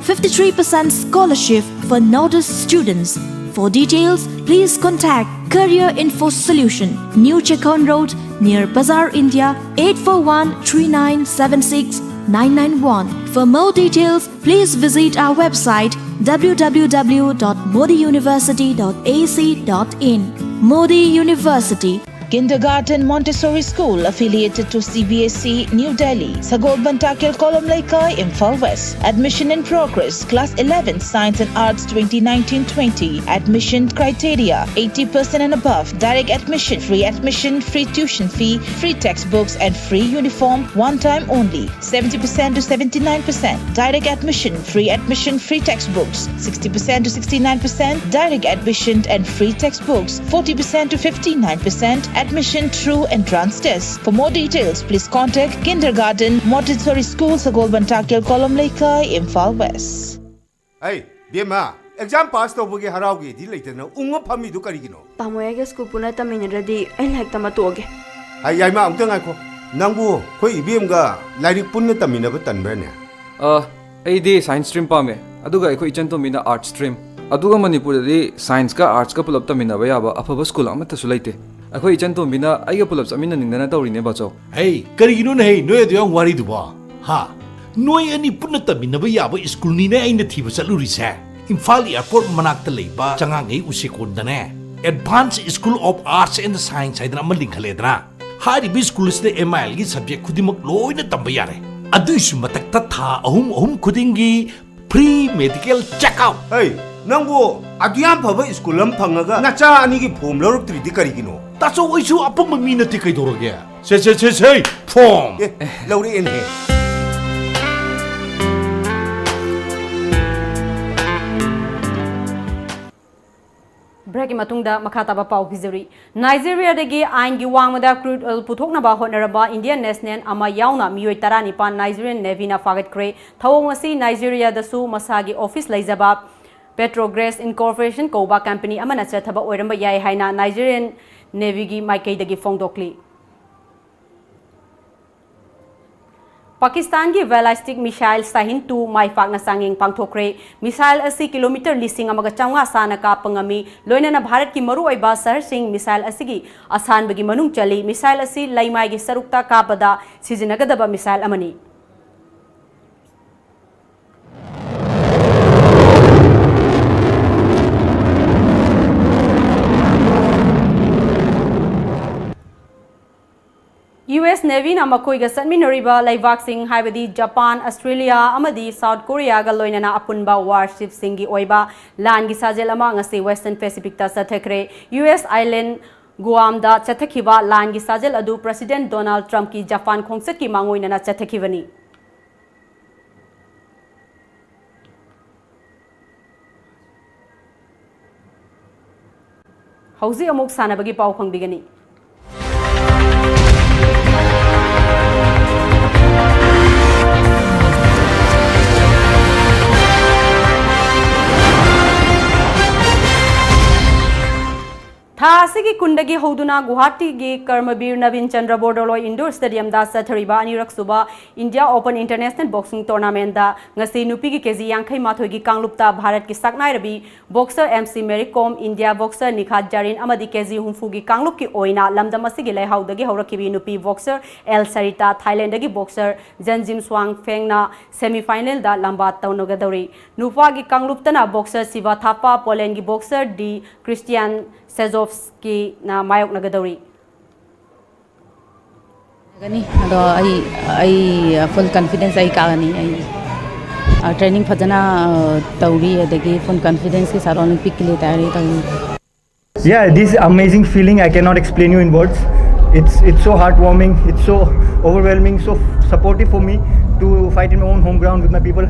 fifty-three percent scholarship for Northeast students. For details, please contact Career Info Solution, New Checkon Road, near Bazaar, India, eight four one three nine seven six nine nine one. For more details, please visit our website www.modiuniversity.ac.in. Modi University. Kindergarten Montessori School affiliated to C B S E, New Delhi, Sagolband Takyal Kolom Leikai, Imphal West. Admission in progress. Class eleven, Science and Arts, twenty nineteen twenty. Admission criteria: eighty percent and above. Direct admission, free admission, free tuition fee, free textbooks and free uniform, one time only. seventy percent to seventy-nine percent. Direct admission, free admission, free textbooks. sixty percent to sixty-nine percent. Direct admission and free textbooks. forty percent to fifty-nine percent. Admission through entrance test. For more details, please contact Kindergarten Montessori School, Sagolband Takyal Kolom Leikai, Imphal West. ꯑꯩ ꯕꯦꯝꯃ, exam pass ꯇꯧꯕꯒꯤ ꯍꯔꯥꯎꯒꯦꯗꯤ ꯂꯩꯇꯅ ꯎꯪꯉ ꯐꯝꯃꯤꯗꯨ ꯀꯔꯤꯒꯤꯅꯣ? ꯇꯥꯃꯣ, ꯑꯩꯒ school ꯄꯨꯟꯅ ꯇꯝꯃꯤꯟꯅꯗ꯭ꯔꯗꯤ ꯑꯩ ꯂꯥꯏꯔꯤꯛ ꯇꯝꯕ ꯇꯣꯛꯑꯒꯦ꯫ ꯍꯥꯏ, ꯌꯥꯏꯃ, ꯑꯃꯨꯛꯇ ꯉꯥꯏꯈꯣ꯫ ꯅꯪꯕꯨ ꯑꯩꯈꯣꯏ ꯏꯕꯦꯝꯒ ꯂꯥꯏꯔꯤꯛ ꯄꯨꯟꯅ ꯇꯝꯃꯤꯟꯅꯕ ꯇꯟꯕ꯭ꯔꯅꯦ? ꯑ, ꯑꯩꯗꯤ ꯁꯥꯏꯟꯁ ꯁ꯭ꯇ꯭ꯔꯤꯝ ꯄꯥꯝꯃꯦ, ꯑꯗꯨꯒ ꯑꯩꯈꯣꯏ ꯏꯆꯟꯇꯣꯝꯕꯤꯅ ꯑꯥꯔꯠꯁ ꯁ꯭ꯇ꯭ꯔꯤꯝ꯫ ꯑꯗꯨꯒ ꯃꯅꯤꯄꯨꯔꯗꯗꯤ ꯁꯥꯏꯟꯁꯀ ꯑꯥꯔꯠꯁꯀ ꯄꯨꯂꯞ ꯇꯝꯃꯤꯟꯅꯕ ꯌꯥꯕ ꯑꯐꯕ ꯁ꯭ꯀꯨꯜ ꯑꯃꯠꯇꯁꯨ ꯂꯩꯇꯦ꯫ ꯑꯩꯈꯣꯏ ꯏꯆꯟꯇꯣꯝꯕꯤꯅ ꯑꯩꯒ ꯄꯨꯂꯞ ꯆꯠꯃꯤꯟꯅꯅꯤꯡꯗꯅ ꯇꯧꯔꯤꯅꯦ, ꯕꯥꯆꯧ꯫ ꯍꯩ, ꯀꯔꯤꯒꯤꯅꯣꯅꯦ ꯍꯩ, ꯅꯣꯏ ꯑꯗꯨ ꯌꯥꯝ ꯋꯥꯔꯤꯗꯨꯕꯣ? ꯍꯥ? ꯅꯣꯏ ꯑꯅꯤ ꯄꯨꯟꯅ ꯇꯝꯃꯤꯟꯅꯕ ꯌꯥꯕ ꯁ꯭ꯀꯨꯜꯅꯤꯅꯦ ꯑꯩꯅ ꯊꯤꯕ ꯆꯠꯂꯨꯔꯤꯁꯦ꯫ ꯏꯝꯐꯥꯜ ꯑꯦꯌꯔꯄꯣꯔꯠ ꯃꯅꯥꯛꯇ ꯂꯩꯕ ꯆꯉꯥꯡꯉꯩ ꯎꯆꯦꯀꯣꯟꯗꯅꯦ, Advanced School of Arts and Science ꯍꯥꯏꯗꯅ ꯑꯃ ꯂꯤꯡꯈꯠꯂꯦꯗꯅ꯫ ꯍꯥꯏꯔꯤꯕ ꯁ꯭ꯀꯨꯜ ꯑꯁꯤꯗ ꯑꯦꯝ ꯑꯥꯏ ꯑꯦꯜꯒꯤ ꯁꯕꯖꯦꯛ ꯈꯨꯗꯤꯡꯃꯛ ꯂꯣꯏꯅ ꯇꯝꯕ ꯌꯥꯔꯦ꯫ ꯑꯗꯨꯏꯁꯨ ꯃꯊꯛꯇ ꯊꯥ ꯑꯍꯨꯝ ꯑꯍꯨꯝ ꯈꯨꯗꯤꯡꯒꯤ free medical check up꯫ ꯍꯩ, ꯅꯪꯕꯨ ꯑꯗꯨ ꯌꯥꯝ ꯐꯕ ꯁ꯭ꯀꯨꯜ ꯑꯃ ꯐꯪꯉꯒ ꯅꯆꯥ ꯑꯅꯤꯒꯤ ꯐꯣꯝ ꯂꯧꯔꯛꯇ꯭ꯔꯤꯗꯤ ꯀꯔꯤꯒꯤꯅꯣ? ꯇꯥꯆꯧ, ꯑꯩꯁꯨ ꯑꯄꯪꯕ ꯃꯤ ꯅꯠꯇꯦ, ꯀꯩꯗꯧꯔꯒꯦ? ꯁꯦ, ꯁꯦ, ꯁꯦ, ꯁꯦ, ꯐꯣꯝ! ꯑꯦ, ꯂꯧꯔꯛꯑꯦꯅꯦꯍꯦ꯫ ꯕ꯭ꯔꯦꯛꯀꯤ ꯃꯇꯨꯡꯗ ꯃꯈꯥ ꯇꯥꯕ ꯄꯥꯎ ꯄꯤꯖꯔꯤ꯫ ꯅꯥꯏꯖꯦꯔꯤꯌꯥꯗꯒꯤ ꯑꯥꯏꯟꯒꯤ ꯋꯥꯡꯃꯗ crude oil ꯄꯨꯊꯣꯛꯅꯕ ꯍꯣꯠꯅꯔꯝꯕ Indian national ꯑꯃ ꯌꯥꯎꯅ ꯃꯤꯑꯣꯏ ꯇꯔꯥꯅꯤꯄꯥꯟ ꯅꯥꯏꯖꯦꯔꯤꯌꯟ ꯅꯦꯚꯤꯅ ꯐꯥꯒꯠꯈ꯭ꯔꯦ꯫ ꯊꯧꯑꯣꯡ ꯑꯁꯤ ꯅꯥꯏꯖꯦꯔꯤꯌꯥꯗꯁꯨ ꯃꯁꯥꯒꯤ ꯑꯣꯐꯤꯁ ꯂꯩꯖꯕ Petrogras Incorporation ꯀꯧꯕ ꯀꯝꯄꯅꯤ ꯑꯃꯅ ꯆꯠꯊꯕ ꯑꯣꯏꯔꯝꯕ ꯌꯥꯏ ꯍꯥꯏꯅ ꯅꯥꯏꯖꯦꯔꯤꯌꯟ ꯅꯦꯚꯤꯒꯤ ꯃꯥꯏꯀꯩꯗꯒꯤ ꯐꯣꯡꯗꯣꯛꯂꯤ꯫ ꯄꯥꯀꯤꯁꯇꯥꯟꯒꯤ ballistic missile Shahin two ꯃꯥꯏ ꯄꯥꯛꯅ ꯆꯥꯡꯌꯦꯡ ꯄꯥꯡꯊꯣꯛꯈ꯭ꯔꯦ꯫ Missile ꯑꯁꯤ ꯀꯤꯂꯣꯃꯤꯇꯔ ꯂꯤꯁꯤꯡ ꯑꯃꯒ ꯆꯥꯝꯃꯉꯥ ꯁꯥꯡꯅ ꯀꯥꯞꯄ ꯉꯝꯃꯤ, ꯂꯣꯏꯅꯅ ꯚꯥꯔꯠꯀꯤ ꯃꯔꯨꯑꯣꯏꯕ ꯁꯍꯔꯁꯤꯡ missile ꯑꯁꯤꯒꯤ ꯑꯁꯥꯟꯕꯒꯤ ꯃꯅꯨꯡ ꯆꯜꯂꯤ꯫ Missile ꯑꯁꯤ ꯂꯩꯃꯥꯏꯒꯤ ꯁꯔꯨꯛꯇ ꯀꯥꯞꯄꯗ ꯁꯤꯖꯤꯟꯅꯒꯗꯕ missile ꯑꯃꯅꯤ꯫ U S Navyꯅ ꯃꯈꯣꯏꯒ ꯆꯠꯃꯤꯟꯅꯔꯤꯕ ꯂꯩꯕꯥꯛꯁꯤꯡ, ꯍꯥꯏꯕꯗꯤ ꯖꯄꯥꯟ, ꯑꯁꯇ꯭ꯔꯦꯂꯤꯌꯥ ꯑꯃꯗꯤ ꯁꯥꯎꯠ ꯀꯣꯔꯤꯌꯥꯒ ꯂꯣꯏꯅꯅ ꯑꯄꯨꯟꯕ warshipꯁꯤꯡꯒꯤ ꯑꯣꯏꯕ ꯂꯥꯟꯒꯤ ꯁꯥꯖꯦꯜ ꯑꯃ ꯉꯁꯤ Western Pacificꯇ ꯆꯠꯊꯈ꯭ꯔꯦ꯫ U S island Guamꯗ ꯆꯠꯊꯈꯤꯕ ꯂꯥꯟꯒꯤ ꯁꯥꯖꯦꯜ ꯑꯗꯨ President Donald Trumpꯀꯤ ꯖꯄꯥꯟ ꯈꯣꯡꯆꯠꯀꯤ ꯃꯥꯡꯑꯣꯏꯅꯅ ꯆꯠꯊꯈꯤꯕꯅꯤ꯫ ꯍꯧꯖꯤꯛ ꯑꯃꯨꯛ ꯁꯥꯟꯅꯕꯒꯤ ꯄꯥꯎ ꯐꯪꯕꯤꯒꯅꯤ꯫ ꯊꯥ ꯑꯁꯤꯒꯤ ꯀꯨꯟꯗꯒꯤ ꯍꯧꯗꯨꯅ ꯒꯨꯋꯥꯍꯥꯇꯤꯒꯤ ꯀꯔꯃꯕꯤꯔ ꯅꯕꯤꯟ ꯆꯟꯗ꯭ꯔ ꯕꯣꯔꯗꯣꯂꯣꯏ Indoor Stadiumꯗ ꯆꯠꯊꯔꯤꯕ ꯑꯅꯤꯔꯛ ꯁꯨꯕ India Open International Boxing Tournamentꯗ ꯉꯁꯤ ꯅꯨꯄꯤꯒꯤ ꯀꯦꯖꯤ ꯌꯥꯡꯈꯩ ꯃꯥꯊꯣꯏꯒꯤ ꯀꯥꯡꯂꯨꯞꯇ ꯚꯥꯔꯠꯀꯤ ꯁꯛꯅꯥꯏꯔꯕꯤ boxer M C Mary Kom, India boxer Nikhat Zharin ꯑꯃꯗꯤ ꯀꯦꯖꯤ ꯍꯨꯝꯐꯨꯒꯤ ꯀꯥꯡꯂꯨꯞꯀꯤ ꯑꯣꯏꯅ ꯂꯝꯗꯝ ꯑꯁꯤꯒꯤ ꯂꯩꯍꯥꯎꯗꯒꯤ ꯍꯧꯔꯛꯈꯤꯕꯤ ꯅꯨꯄꯤ boxer L Sarita, Thailandꯗꯒꯤ boxer Janjim Suangphengꯅ semifinalꯗ ꯂꯝꯕꯥ ꯇꯧꯅꯒꯗꯧꯔꯤ꯫ ꯅꯨꯄꯥꯒꯤ ꯀꯥꯡꯂꯨꯞꯇꯅ boxer Siva Thapa, Polandꯒꯤ boxer D Christian Sezovskiꯅ ꯃꯥꯌꯣꯛꯅꯒꯗꯧꯔꯤ꯫ ꯒꯅꯤ꯫ ꯑꯗꯣ ꯑꯩ, ꯑꯩ full confidence ꯑꯩ ꯀꯥꯒꯅꯤ꯫ ꯑꯩ, ꯑ, training ꯐꯖꯅ, ꯑ, ꯇꯧꯔꯤ, ꯑꯗꯒꯤ full confidenceꯀꯤ ꯁꯥꯔ Olympicꯀꯤ ꯂꯩ ꯇꯌꯥꯔꯤ ꯇꯧꯔꯤ꯫ Yeah, this amazing feeling I cannot explain you in words. It's it's so heartwarming. It's so overwhelming. So supportive for me to fight in my own home ground with my people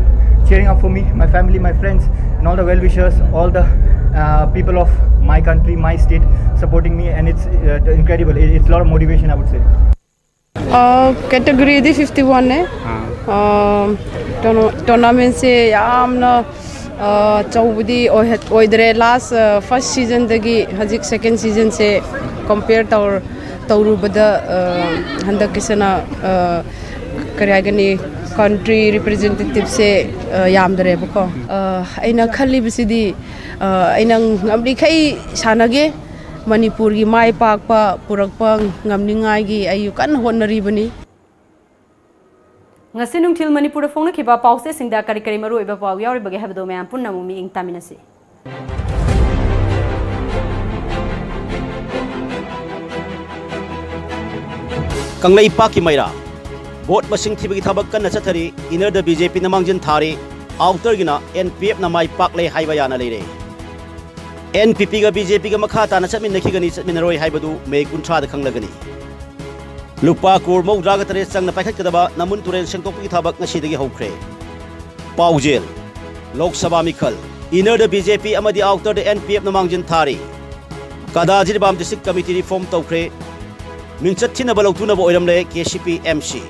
cheering up for me, my family, my friends, and all the well wishers, all the Uh, people of my country, my state supporting me, and it's uh, incredible. It- It's a lot of motivation, I would say. ꯀꯦꯇꯒꯣꯔꯤꯗꯤ fifty ꯋꯥꯟꯅꯦ꯫ ꯇꯣꯔꯅꯥꯃꯦꯟꯁꯦ ꯌꯥꯝꯅ ꯑ, ꯆꯥꯎꯕꯗꯤ ꯑꯣꯏꯍ- ꯑꯣꯏꯗ꯭ꯔꯦ꯫ ꯂꯥꯁ first ꯁꯤꯖꯟꯗꯒꯤ ꯍꯧꯖꯤꯛ ꯁꯦꯀꯦꯟ ꯁꯤꯖꯟꯁꯦ compare ꯇꯧꯔ ꯇꯧꯔꯨꯕꯗ ꯑ, ꯍꯟꯗꯛꯀꯤꯁꯤꯅ ꯑ, ꯀꯔꯤ ꯍꯥꯏꯒꯅꯤ, ꯀꯟꯇ꯭ꯔꯤ ꯔꯤꯄ꯭ꯔꯖꯦꯟꯇꯦꯇꯤꯞꯁꯦ ꯌꯥꯝꯗ꯭ꯔꯦꯕꯀꯣ꯫ ꯑ, ꯑꯩꯅ ꯈꯜꯂꯤꯕꯁꯤꯗꯤ ꯑ, ꯑꯩꯅ ꯉꯝꯂꯤꯈꯩ ꯁꯥꯟꯅꯒꯦ꯫ ꯃꯅꯤꯄꯨꯔꯒꯤ ꯃꯥꯏ ꯄꯥꯛꯄ ꯄꯨꯔꯛꯄ ꯉꯝꯅꯤꯡꯉꯥꯏꯒꯤ ꯑꯩ ꯀꯟꯅ ꯍꯣꯠꯅꯔꯤꯕꯅꯤ꯫ ꯉꯁꯤ ꯅꯨꯡꯊꯤꯜ ꯃꯅꯤꯄꯨꯔꯗ ꯐꯣꯡꯅꯈꯤꯕ ꯄꯥꯎꯆꯦꯁꯤꯡꯗ ꯀꯔꯤ ꯀꯔꯤ ꯃꯔꯨꯑꯣꯏꯕ ꯄꯥꯎ ꯌꯥꯎꯔꯤꯕꯒꯦ ꯍꯥꯏꯕꯗꯨ ꯃꯌꯥꯝ ꯄꯨꯟꯅ ꯑꯃꯨꯛ ꯃꯤꯠꯌꯦꯡ ꯇꯥꯃꯤꯟꯅꯁꯤ꯫ ꯀꯪꯂꯩꯄꯥꯛꯀꯤ ꯃꯩꯔꯥ꯫ ꯚꯣꯠ ꯃꯁꯤꯡ ꯊꯤꯕꯒꯤ ꯊꯕꯛ ꯀꯟꯅ ꯆꯠꯊꯔꯤ꯫ ꯏꯅꯔꯗ ꯕꯤ ꯖꯦ ꯄꯤꯅ ꯃꯥꯡꯖꯤꯟ ꯊꯥꯔꯤ꯫ ꯑꯥꯎꯇꯔꯒꯤꯅ ꯑꯦꯟ ꯄꯤ ꯑꯦꯐꯅ ꯃꯥꯏ ꯄꯥꯛꯂꯦ ꯍꯥꯏꯕ ꯌꯥꯅ ꯂꯩꯔꯦ꯫ ꯑꯦꯟ ꯄꯤ ꯄꯤꯒ ꯕꯤ ꯖꯦ ꯄꯤꯒ ꯃꯈꯥ ꯇꯥꯅ ꯆꯠꯃꯤꯟꯅꯈꯤꯒꯅꯤ ꯆꯠꯃꯤꯟꯅꯔꯣꯏ ꯍꯥꯏꯕꯗꯨ ꯃꯦ ꯀꯨꯟꯊ꯭ꯔꯥꯗ ꯈꯪꯂꯒꯅꯤ꯫ ꯂꯨꯄꯥ ꯀ꯭ꯔꯣꯔ ꯃꯧꯗ꯭ꯔꯥꯒ ꯇꯔꯦꯠ ꯆꯪꯅ ꯄꯥꯏꯈꯠꯀꯗꯕ ꯅꯝꯕꯨꯜ ꯇꯨꯔꯦꯜ ꯁꯦꯡꯗꯣꯛꯄꯒꯤ ꯊꯕꯛ ꯉꯁꯤꯗꯒꯤ ꯍꯧꯈ꯭ꯔꯦ꯫ ꯄꯥꯎꯖꯦꯜ: ꯂꯣꯛ ꯁꯚꯥ ꯃꯤꯈꯜ, ꯏꯅꯔꯗ ꯕꯤ ꯖꯦ ꯄꯤ ꯑꯃꯗꯤ ꯑꯥꯎꯇꯔꯗ ꯑꯦꯟ ꯄꯤ ꯑꯦꯐꯅ ꯃꯥꯡꯖꯤꯟ ꯊꯥꯔꯤ꯫ ꯀꯗꯥ ꯖꯤꯔꯤꯕꯥꯝ ꯗꯤꯁꯇ꯭ꯔꯤꯛ ꯀꯃꯤꯇꯤ ꯔꯤꯐꯣꯔꯝ ꯇꯧꯈ꯭ꯔꯦ꯫ ꯃꯤꯡꯆꯠ ꯊꯤꯅꯕ ꯂꯧꯊꯨꯅꯕ ꯑꯣꯏꯔꯝꯂꯦ K C P M C.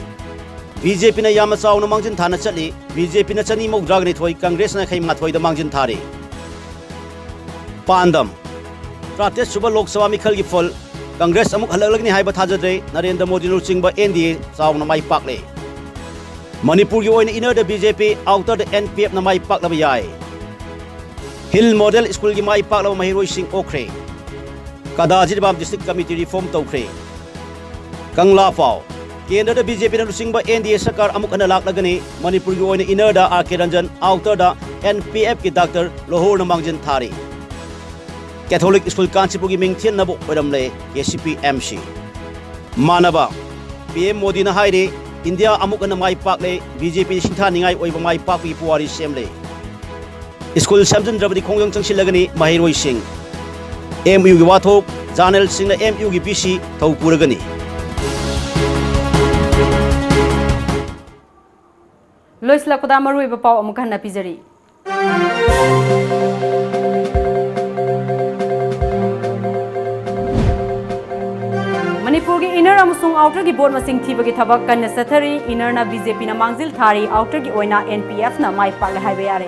B J ꯄꯤꯅ ꯌꯥꯝꯅ ꯆꯥꯎꯅ ꯃꯥꯡꯖꯤꯟ ꯊꯥꯅ ꯆꯠꯂꯤ꯫ ꯕꯤ ꯖꯦ ꯄꯤꯅ ꯆꯅꯤ ꯃꯧꯗ꯭ꯔꯥꯒ ꯅꯤꯊꯣꯏ, ꯀꯪꯒ꯭ꯔꯦꯁꯅ ꯌꯥꯡꯈꯩ ꯃꯥꯊꯣꯏꯗ ꯃꯥꯡꯖꯤꯟ ꯊꯥꯔꯤ꯫ ꯄꯥꯟꯗꯝ: ꯇꯔꯥꯇꯔꯦꯠ ꯁꯨꯕ ꯂꯣꯛ ꯁꯚꯥ ꯃꯤꯈꯜꯒꯤ ꯐꯜ ꯀꯪꯒ꯭ꯔꯦꯁ ꯑꯃꯨꯛ ꯍꯜꯂꯛꯂꯒꯅꯤ ꯍꯥꯏꯕ ꯊꯥꯖꯗ꯭ꯔꯦ꯫ ꯅꯔꯦꯟꯗ꯭ꯔ ꯃꯣꯗꯤꯅ ꯂꯨꯆꯤꯡꯕ ꯑꯦꯟ ꯗꯤ ꯑꯦ ꯆꯥꯎꯅ ꯃꯥꯏ ꯄꯥꯛꯂꯦ꯫ ꯃꯅꯤꯄꯨꯔꯒꯤ ꯑꯣꯏꯅ ꯏꯅꯔꯗ ꯕꯤ ꯖꯦ ꯄꯤ, ꯑꯥꯎꯇꯔꯗ ꯑꯦꯟ ꯄꯤ ꯑꯦꯐꯅ ꯃꯥꯏ ꯄꯥꯛꯂꯕ ꯌꯥꯏ꯫ ꯍꯤꯜ ꯃꯣꯗꯦꯜ ꯁ꯭ꯀꯨꯜꯒꯤ ꯃꯥꯏ ꯄꯥꯛꯂꯕ ꯃꯍꯩꯔꯣꯏꯁꯤꯡ ꯑꯣꯛꯈ꯭ꯔꯦ꯫ ꯀꯗꯥ ꯖꯤꯔꯤꯕꯥꯝ ꯗꯤꯁꯇ꯭ꯔꯤꯛ ꯀꯃꯤꯇꯤ ꯔꯤꯐꯣꯔꯝ ꯇꯧꯈ꯭ꯔꯦ꯫ ꯀꯪꯂꯥ ꯄꯥꯎ: ꯀꯦꯟꯗ꯭ꯔꯗ ꯕꯤ ꯖꯦ ꯄꯤꯅ ꯂꯨꯆꯤꯡꯕ ꯑꯦꯟ ꯗꯤ ꯑꯦ ꯁꯔꯀꯥꯔ ꯑꯃꯨꯛ ꯍꯟꯅ ꯂꯥꯛꯂꯒꯅꯤ꯫ ꯃꯅꯤꯄꯨꯔꯒꯤ ꯑꯣꯏꯅ ꯏꯅꯔꯗ ꯑꯥꯔ ꯀꯦ ꯔꯟꯖꯟ, ꯑꯥꯎꯇꯔꯗ ꯑꯦꯟ ꯄꯤ ꯑꯦꯐꯀꯤ ꯗꯥꯛꯇꯔ ꯂꯣꯍꯣꯔꯅ ꯃꯥꯡꯖꯤꯟ ꯊꯥꯔꯤ꯫ ꯀꯦꯊꯣꯂꯤꯛ ꯁ꯭ꯀꯨꯜ ꯀꯥꯟꯆꯤꯄꯨꯔꯒꯤ ꯃꯤꯡ ꯊꯦꯠꯅꯕ ꯑꯣꯏꯔꯝꯂꯦ ꯀꯦ ꯁꯤ ꯄꯤ ꯑꯦꯝ ꯁꯤ꯫ ꯃꯥꯟꯅꯕ: ꯄꯤ ꯑꯦꯝ ꯃꯣꯗꯤꯅ ꯍꯥꯏꯔꯤ, ꯏꯟꯗꯤꯌꯥ ꯑꯃꯨꯛ ꯍꯟꯅ ꯃꯥꯏ ꯄꯥꯛꯂꯦ, ꯕꯤ ꯖꯦ ꯄꯤ ꯁꯤꯡꯊꯥꯅꯤꯡꯉꯥꯏ ꯑꯣꯏꯕ ꯃꯥꯏ ꯄꯥꯛꯄꯒꯤ ꯄꯨꯋꯥꯔꯤ ꯁꯦꯝꯂꯦ꯫ ꯁ꯭ꯀꯨꯜ ꯁꯦꯝꯖꯤꯟꯗ꯭ꯔꯕꯗꯤ ꯈꯣꯡꯖꯪ ꯆꯪꯁꯤꯜꯂꯒꯅꯤ ꯃꯍꯩꯔꯣꯏꯁꯤꯡ꯫ ꯑꯦꯝ ꯌꯨꯒꯤ ꯋꯥꯊꯣꯛ: ꯖꯔꯅꯦꯜꯁꯤꯡꯅ ꯑꯦꯝ ꯌꯨꯒꯤ ꯚꯤ ꯁꯤ ꯊꯧ ꯄꯨꯔꯒꯅꯤ꯫ ꯂꯣꯏꯁꯤꯜꯂꯛꯄꯗ ꯃꯔꯨꯑꯣꯏꯕ ꯄꯥꯎ ꯑꯃꯨꯛ ꯍꯟꯅ ꯄꯤꯖꯔꯤ꯫ Inner ꯑꯃꯁꯨꯡ outerꯒꯤ vote ꯃꯁꯤꯡ ꯊꯤꯕꯒꯤ ꯊꯕꯛ ꯀꯟꯅ ꯆꯠꯊꯔꯤ꯫ Innerꯅ BJPꯅ ꯃꯥꯡꯖꯤꯜ ꯊꯥꯔꯤ, outerꯒꯤ ꯑꯣꯏꯅ NPFꯅ ꯃꯥꯏ ꯄꯥꯛꯂꯦ ꯍꯥꯏꯕ ꯌꯥꯔꯦ꯫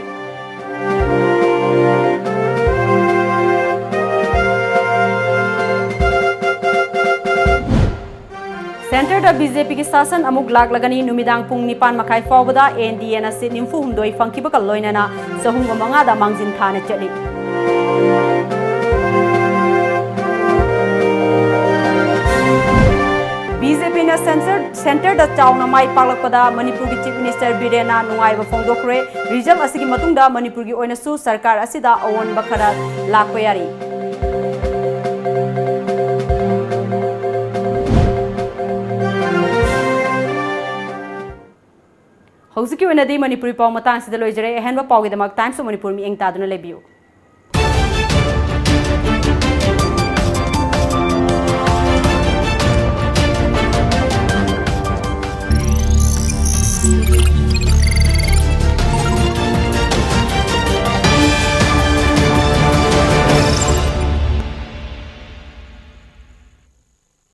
Centreꯗ BJPꯒꯤ ꯁꯥꯁꯟ ꯑꯃꯨꯛ ꯂꯥꯛꯂꯒꯅꯤ꯫ ꯅꯨꯃꯤꯗꯥꯡ ꯄꯨꯡ ꯅꯤꯄꯥꯟ ꯃꯈꯥꯏ ꯐꯥꯎꯕꯗ NDAꯅ seat ꯅꯤꯐꯨ ꯍꯨꯝꯗꯣꯏ ꯐꯪꯈꯤꯕꯒ ꯂꯣꯏꯅꯅ ꯆꯍꯨꯝꯒ ꯃꯉꯥꯗ ꯃꯥꯡꯖꯤꯟ ꯊꯥꯅ ꯆꯠꯂꯤ꯫ BJPꯅ centre, centreꯗ ꯆꯥꯎꯅ ꯃꯥꯏ ꯄꯥꯛꯂꯛꯄꯗ ꯃꯅꯤꯄꯨꯔꯒꯤ Chief Minister ꯕꯤꯔꯦꯟꯅ ꯅꯨꯡꯉꯥꯏꯕ ꯐꯣꯡꯗꯣꯛꯈ꯭ꯔꯦ꯫ Result ꯑꯁꯤꯒꯤ ꯃꯇꯨꯡꯗ ꯃꯅꯤꯄꯨꯔꯒꯤ ꯑꯣꯏꯅꯁꯨ ꯁꯔꯀꯥꯔ ꯑꯁꯤꯗ ꯑꯑꯣꯟꯕ ꯈꯔ ꯂꯥꯛꯄ ꯌꯥꯔꯤ꯫ ꯍꯧꯖꯤꯛꯀꯤ ꯑꯣꯏꯅꯗꯤ ꯃꯅꯤꯄꯨꯔꯤ ꯄꯥꯎ ꯃꯇꯥꯡꯁꯤꯗ ꯂꯣꯏꯖꯔꯦ꯫ ꯑꯍꯦꯟꯕ ꯄꯥꯎꯒꯤꯗꯃꯛ Times of Manipur ꯃꯤꯠꯌꯦꯡ ꯇꯥꯗꯨꯅ ꯂꯩꯕꯤꯌꯨ꯫